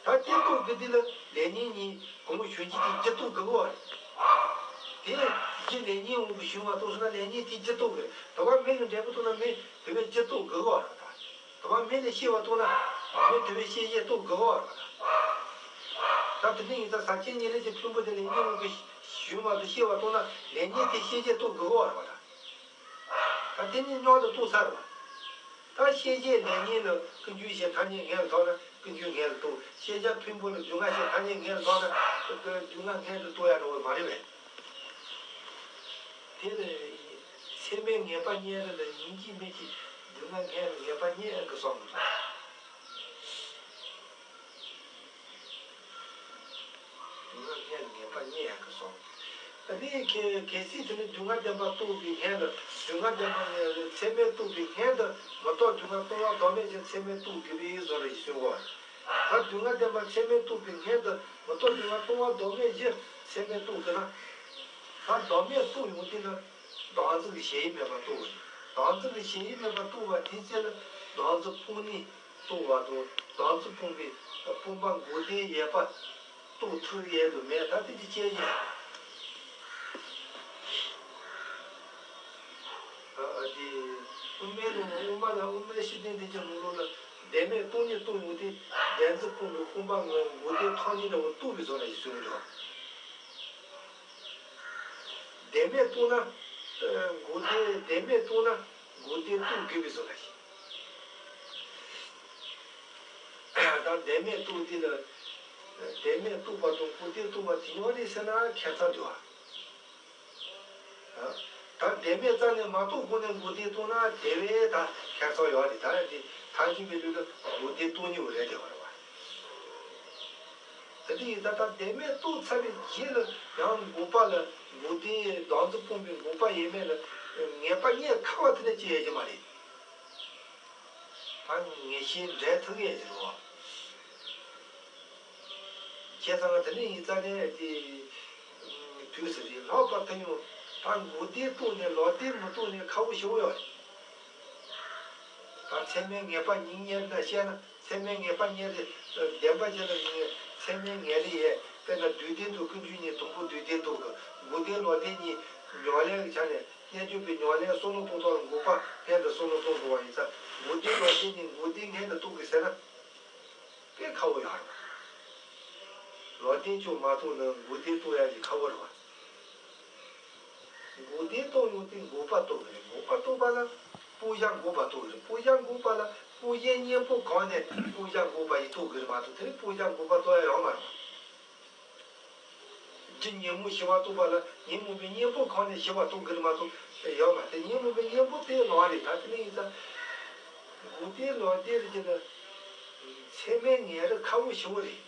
ད་དེ་རྟོགས་དགོས་དུས་ལ་ལེགས་ཉེས་གཉིས་གོང་མ་ཞུ་རྒྱུ་དེ་རྒྱུ་རྟོགས་དགོས་ཀྱི་ཡོད་རེད། དེ་རྒྱུ་ལེགས་ཉེས་དབང་གིས་ཞུ་བ་རྟོགས་སོང་ན་ལེགས་ཉེས་དེ་རྒྱུ་རྟོགས་དགོས་རེད། དེ་བ་མི་གི་འབྲས་བུ་རྟོགས་ན་མི་དེ་བས་རྒྱུ་རྟོགས་དགོས་ཀྱི་ཡོད་རེད་ད། དེ་བ་མི་ལ་ཤེས་པ་རྟོགས་ན་མི་དེ་བས་ཤེས་བྱ་རྟོགས་དགོས་ཀྱི་ཡོད་རེད་ད། ད་དེ་འདྲ་ཡིན་ཙང་ཟབ་ཆོས་ཉེར་ལེན་གྱི་ཕུང་པོ་དེ་ལེགས་ཉེས་དབང་གིས་ཞུ་མ་གཏོགས་ཤེས་པ་རྟོགས་ན་ལེགས་ཉེས་དེ་ཤེས་བྱ་རྟོགས་དགོས་ཀྱི་ཡོད་རེད་ད། ད་དེ་གཉིས་མཉམ་དུ་རྟོགས་ཚར་བ། ད་ཤེས་བྱའི་ལེགས་ཉེས་ལ་ཀུན་འབྱུང་ཞེས་ཐ་སྙད་སྔོན་ལ་ཐོགས་ན་ཀུན་འབྱུང་སྔོན་ལ་རྟོགས། ཤེས་བྱ་ཕུང་པོ་ལ་སྡུག་བསྔལ་ཞེས་ཐ་སྙད་སྔོན་ལ་ཐོགས་ན་སྡུག་བསྔལ་སྔོན་ལ་རྟོགས་ཡ་འགྲོ་བ་མ་རེད་པས། དེ་ལ་ཚད་མས་ངེས་པ་རྙེད་རིགས་ལ་ཡིན་གཅིག་མིན་གཅིག་སྡུག་བསྔལ་སྔོན་ལ་ངེས་པ་རྙེད་ཡོང་གི་སོང་གི་རེད། སྡུག་བསྔལ་སྔོན་ལ་ངེས་པ་རྙེད་ཡོང་གི་སོང་། ད་ནི་གལ་གལ་སྲིད་དེ་ནི་སྡུག་བསྔལ་བདེན་པ་རྟོགས་པའི་སྔོན་དུ། སྡུག་བསྔལ་བདེན་པ་ཚད་མས་རྟོགས་པའི་སྔོན་དུ་མི་རྟོག་སྡུག་བསྔལ་སྟོང་པ་ལྡོག་མེད་ཅན་ཚད་མས་རྟོགས་དགོས་པའི་བཟོ་འདྲ་ཞིག་གསུང་གོ། ད་སྡུག་བསྔལ་བདེན་པ་ཚད་མས་རྟོགས་པའི་སྔོན་དུ་མི་རྟོག་སྡུག་བསྔལ་སྟོང་པ་ལྡོག་མེད་ཅན་ཚད་མས་རྟོགས་དགོས་ན། ད་ལྡོག་མེད་རྟོགས་ཡོང་དུས་ན། བདག་འཛིན་གྱི་ཞེན་ཡུལ་མེད་པར་རྟོགས། བདག་འཛིན་གྱི་ཞེན་ཡུལ་མེད་པར་རྟོགས་པ་དེའི་ཚེ་ལ་བདག་འཛིན་སྤངས་ནས་རྟོགས་པ་དང་། བདག་འཛིན་སྤངས་པའི་སྤངས་པ་འགོག་བདེན་ཡོད་པ་རྟོགས་ཐུབ་ཡས་དུ་མེད། ད་དེ་དེ་སྐྱེ་ཡོད། ཨ་དེ་དབུ་མའི་ལུང་དབུ་མ་ལ་དབུ་མའི་སྤྱི་དོན་དེ་ཀྱང་ལུང་ལུགས་ལ་བདེན་མེད་སྟོང་ཉིད་རྟོགས་ཡོང་དུས་བདག་འཛིན་སྤངས་པའི་སྤངས་པ་འགོག་བདེན་ཐམས་ཅད་འདྲ་བོ་རྟོགས་པའི་བཟོ་འདྲ་ཞིག་གསུངས་འདུག་བདེན་མེད་རྟོགས་ན། ཨ་འགོག་བདེན་བདེན་མེད་རྟོགས་ན་འགོག་བདེན་རྟོགས་དགོས་པའི་བཟོ་འདྲ་ཞིག་ད་བདེན་མེད་རྟོགས་དེ་ལ། བདེན་མེད་རྟོགས་པ་དང་འགོག་བདེན་རྟོགས་པ་དེ་མཉམ་རེད་ཟེར་ན་ཁྱད་མཚར་འདུག་ཨ། ད་བདེན་མེད་རྩ་ནས་མ་རྟོགས་སྒོ་ནས་འགོག་བདེན་རྟོགས་ན་དེ་བས་ད་ཁྱད་མཚར་ཡོད་རེད། ད་རེད་དེ་ཐལ་འགྱུར་བའི་ལུགས་ལ་འགོག་བདེན་རྟོགས་ཉེས་རེད་དེ་བ་རེད་བ། དེ་འདྲ་ཡིན་ད་ལྟ་བདེན་མེད་རྟོགས་ཚར་བའི་རྗེས་ལ་ཡང་འགོག་པ་ལ་འགོག་བདེན་བདག་འཛིན་སྤངས་པའི་འགོག་པ་ཡོད་མེད་ལ་ངེས་པ་རྙེད་ཁག་པ་དེ་འདྲ་ཅིག་ཡོད་ཀྱི་མ་རེད། ད་ངེས་ཤེས་འདྲེན་ཐུབ་ཡས་ཀྱི་རེད་བ། བྱས་ཙང་དེ་འདྲ་ཡིན་ཙང་ནས་དེ་དུས་སུ་རེད་ལྷག་པར་དུ་ཡང་ད་འགོག་བདེན་རྟོགས་ནས་ལོག་བདེན་མི་རྟོགས་ནས་ཁག་པོ་ཞེ་པོ་ཡོད་རེད། ད་ཚད་མའི་ངེས་པ་ཉིད་རྙེད་ན་བཤད་ན་ཚད་མའི་ངེས་པ་རྙེད་དེ་བདེན་པ་ཅན་ལ་ངེས་ཚད་མའི་ངེས་རེ་ཡས་དཔེར་ན་དུས་བདེན་དུ་ཀུན་འབྱུང་གཉིས་དང་པོ་དུས་བདེན་རྟོགས་དགོས། འགོག་བདེན་ལོག་བདེན་གཉིས་ཉོན་ལེན་གྱི་ཆ་ནས་རྙེད་འཇོག་པའི་ཉོན་ལེན་བསམ་བློ་གཏོང་སྟངས་ལ་འགོག་པ་སྔོན་དུ་བསམ་བློ་གཏོང་དགོས་པ་ཡིན་ཙང་འགོག་བདེན་ལོག་བདེན་གཉིས་འགོག་བདེན་སྔོན་དུ་རྟོགས་དགོས་ཟེར་ན། དཔེ་ཁག་པོ་ཡོད་རེད། ལོག་བདེན་ཅུང་མ་རྟོགས་ན་འགོག་བདེན་རྟོགས་ཡག་གི་ཁག་པོ་རེད་བ། འགོག་བདེན་རྟོགས་ཡོང་དུས་འགོག་པ་རྟོགས་དགོས་རེད། འགོག་པ་རྟོགས་པ་ལ་སྤང་བྱ་འགོག་པ་རྟོགས་དགོས་རེད། སྤང་བྱ་འགོག་པ་ལ་སྤང་བྱའི་གཉེན་པོ་གང་ནས་སྤང་བྱ་འགོག་པ་ཡིན་རྟོགས་དགོས་རེད་མ་གཏོགས་དེ་ནས་སྤང་བྱ་འགོག་པ་རྟོགས་ཡག་ཡོད་མ་རེད། རྒྱུ་ཉོན་མོངས་ཞི་བ་རྟོགས་པ་ལ་ཉོན་མོངས་པའི་གཉེན་པོ་གང་ནས་ཞི་བ་རྟོགས་དགོས་རེད་མ་གཏོགས་ཡོད་མ་རེད། ཉོན་མོངས་པའི་གཉེན་པོ་དེ་ལོག་རེད། ད་དེ་ནས་ཡིན་ཙང་འགོག་བདེན་ལོག་བདེན་རེད་ཀྱི་ན་ཚད་མའི་ངེས་རེ་ཁག་པོ་ཞེ་པོ་རེད།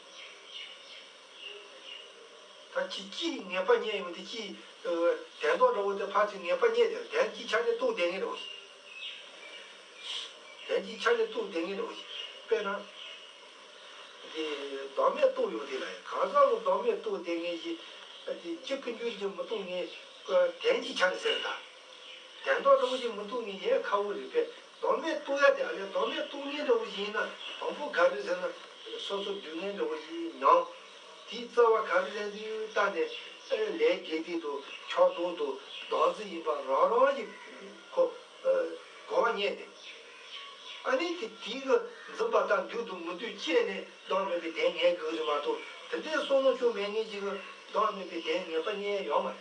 ད་ཅི་ཅིའི་ངེས་པ་རྙེད་ཡོང་དེ་ཅིའི་དོན་དག་འདྲ་བོ་དེ་ཕར་ཚུར་ངེས་པ་རྙེད་དེ་དོན་གྱི་ཆ་ནས་རྟོགས་བསྡད་ངེས་འདྲ་བོ་ཞིག་དོན་གྱི་ཆ་ནས་རྟོགས་བསྡད་ངེས་འདྲ་བོ་ཞིག་དཔེར་ན། དེ་བདག་མེད་རྟོགས་ཡོང་དེ་ལ་ཡང་གང་ཟག་གི་བདག་མེད་རྟོགས་བསྡད་ངེས་ཞིག་དེ་རྒྱུ་ཀུན་འབྱུང་གི་མི་རྟོགས་ངེས་དོན་གྱི་ཆ་ནས་ཟེར་ད། དོན་དག་འདྲ་བོ་ཞིག་མི་རྟོགས་ངེས་ཡས་ཁག་པོ་རེད་པས། བདག་མེད་རྟོགས་ཡ་དེ་ཨ་ལས་བདག་མེད་རྟོགས་ངེས་འདྲ་བོ་ཞིག་ཡིན་ན་དང་པོ་ག་རེ་ཟེར་ན་སོ་སོ་སྡུག་བསྔལ་འདྲ་བོ་ཞིག་མྱོང་། དེའི་རྩ་བ་ག་རེ་ཟེར་དུས་ལྟ་ནས་ལས་དགེ་སྡིག་དང་ཕྱོགས་གཏོགས་དང་བདག་འཛིན་ཡིན་པ་རང་རང་གི་ཁོ་གོ་བ་རྙེད་དེ། ཨ་ནི་དེ་དེའི་གི་འཛིན་པ་དང་འདུས་དང་མི་འདུས་བཅས་ནས་བདག་མེད་པའི་དོན་ངེས་དགོས་རེད་མ་གཏོགས་དེ་འདྲའི་བསམ་བློ་ཅུང་མེད་མཁན་ཅིག་གིས་བདག་མེད་པའི་དོན་ངེས་པ་རྙེད་ཡོད་མ་རེད།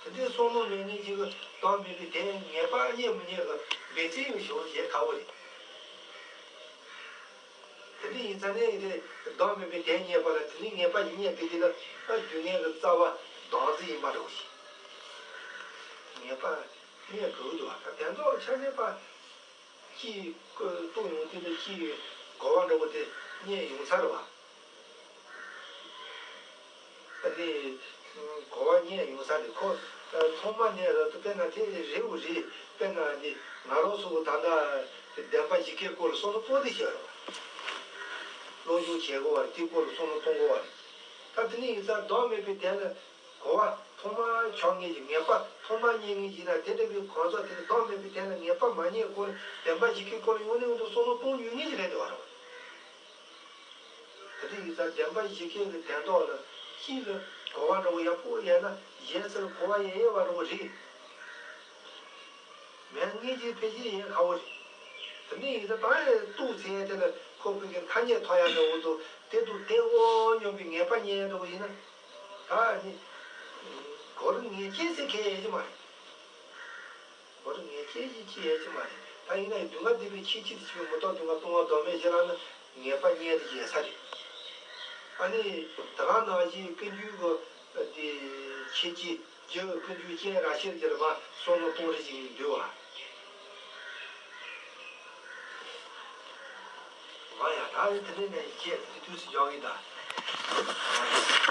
དེ་འདྲའི་བསམ་བློ་མེད་མཁན་ཅིག་གིས་བདག་མེད་པའི་དོན་ངེས་པ་རྙེད་མི་རྙེད་ཀྱི་འབད་བརྩོན་ཡང་ཞེ་པོ་བྱེད་དཀའ་བོ་རེད། དེ་འདྲ་ཡིན་ཙང་ནས་དེ་བདག་མེད་པའི་དོན་རྙེད་པ་ལ་དེ་ནི་ངེས་པ་ཡིན་རྙེད་པའི་དེ་ལ་ཨ་རྒྱུ་ངེས་ཀྱི་རྩ་བ་བདག་འཛིན་ཡིན་པ་འདྲ་བོ་ཞིག་ངེས་པ་རྙེད་དགོས་འདུག་བ། ད་དོན་དག་ཆ་མེད་པ་ཅིག་རྟོགས་ཡོང་དུས་ལ་ཅིག་གོ་བ་འདྲ་བོ་དེ་རྙེད་ཡོང་ཚར་བ། ཨ་ནི་གོ་བ་རྙེད་ཡོང་ས་རེད། ཁོ་ཐོག་མ་ནས་ར་དུ་དཔེར་ན་དེ་རེད་འོ་རེད། དཔེར་ན་འདི་ང་རང་ཚོ་ད་ལྟ་བདེན་པ་བཞི་ཀའི་སྐོར་ལ་བསམ་བློ་གཏོང་དེ་བྱས་རོགས། སློབ་སྦྱོང་བྱེད་དགོས་བ་རེད། དེའི་སྐོར་ལ་བསམ་བློ་གཏོང་དགོས་བ་རེད། ད་དེ་ནི་ཡིན་ཙང་བདག་མེད་པའི་དོན་ལ་གོ་བ་ཐོག་མ་ཆགས་ངེས་ཀྱི་ངེས་པ་ཐོག་མ་རྙེད་ངེས་ཀྱི་ན་དེ་འདྲ་བའི་གང་ཟག་དེ་ནི་བདག་མེད་པའི་དོན་ལ་ངེས་པ་མ་རྙེད་སྐོར་བདེན་པ་བཞི་ཀའི་སྐོར་ལ་ཡོང་ནས་ཡོང་དུ་བསམ་བློ་གཏོང་ཡོད་ངེས་ཀྱི་རེད་དེ་བ་རོགས། དེ་འདྲ་ཡིན་ཙང་བདེན་པ་བཞི་ཀའི་གི་དོན་དག་ལ་གཅིག་ལ་གོ་བ་འདྲ་བོ་ཡག་པོ་ཡོད་ན་གཞན་སར་གོ་བ་ཡོད་ཡོད་པ་འདྲ་བོ་རེད། མེད་ངེས་ཀྱི་ཕལ་ཆེར་ཡོད་ཁག་པོ་རེད། དེ་འདྲ་ཡིན་ཙང་ད་ཡང་ཏོག་ཙམ་དེ་ལ་ཁོ་ཁོ་གི་ཐ་སྙད་ཐོགས་ཡག་འདྲ་བོ་འདུག་དེ་དུ་དེ་དབང་སྙོམས་པའི་ངེས་པ་རྙེད་འདྲ་བོ་ཡིན་ན་ད་ནི་གོ་རིམ་ངེས་ཅན་ཟེར་མཁན་ཡོད་ཀྱི་མ་རེད། གོ་རིམ་ངེས་ཅན་ཞིག་ཅི་ཡོད་ཀྱི་མ་རེད། ད་ཡིན་ན་ཡང་སྡུག་བསྔལ་སྡུག་པའི་ཆོས་ཅིག་ཏུ་ཆུད་པའི་མུ་སྟེགས་སྡུག་བསྔལ་སྤོང་བ་བདག་མེད་ཞི་ལ་ནི་ངེས་པ་རྙེད་དེ་ཡོད་ས་རེད། ཨ་ནི་ད་ག་ནང་བཞིན་ཀུན་འབྱུང་གི་དེ་ཆོས་ཅིག་རྒྱུ་ཀུན་འབྱུང་ཅན་ར་ཤེར་གྱི་ལ་མ་བསམ་བློ་གཏོང་རེ་ཞིག་འདུག་བ། ང་ཡང་ད་རེས་དེ་འདྲ་ནས་བཤད་དེ་དུས་སུ་སྦྱང་གི་ད།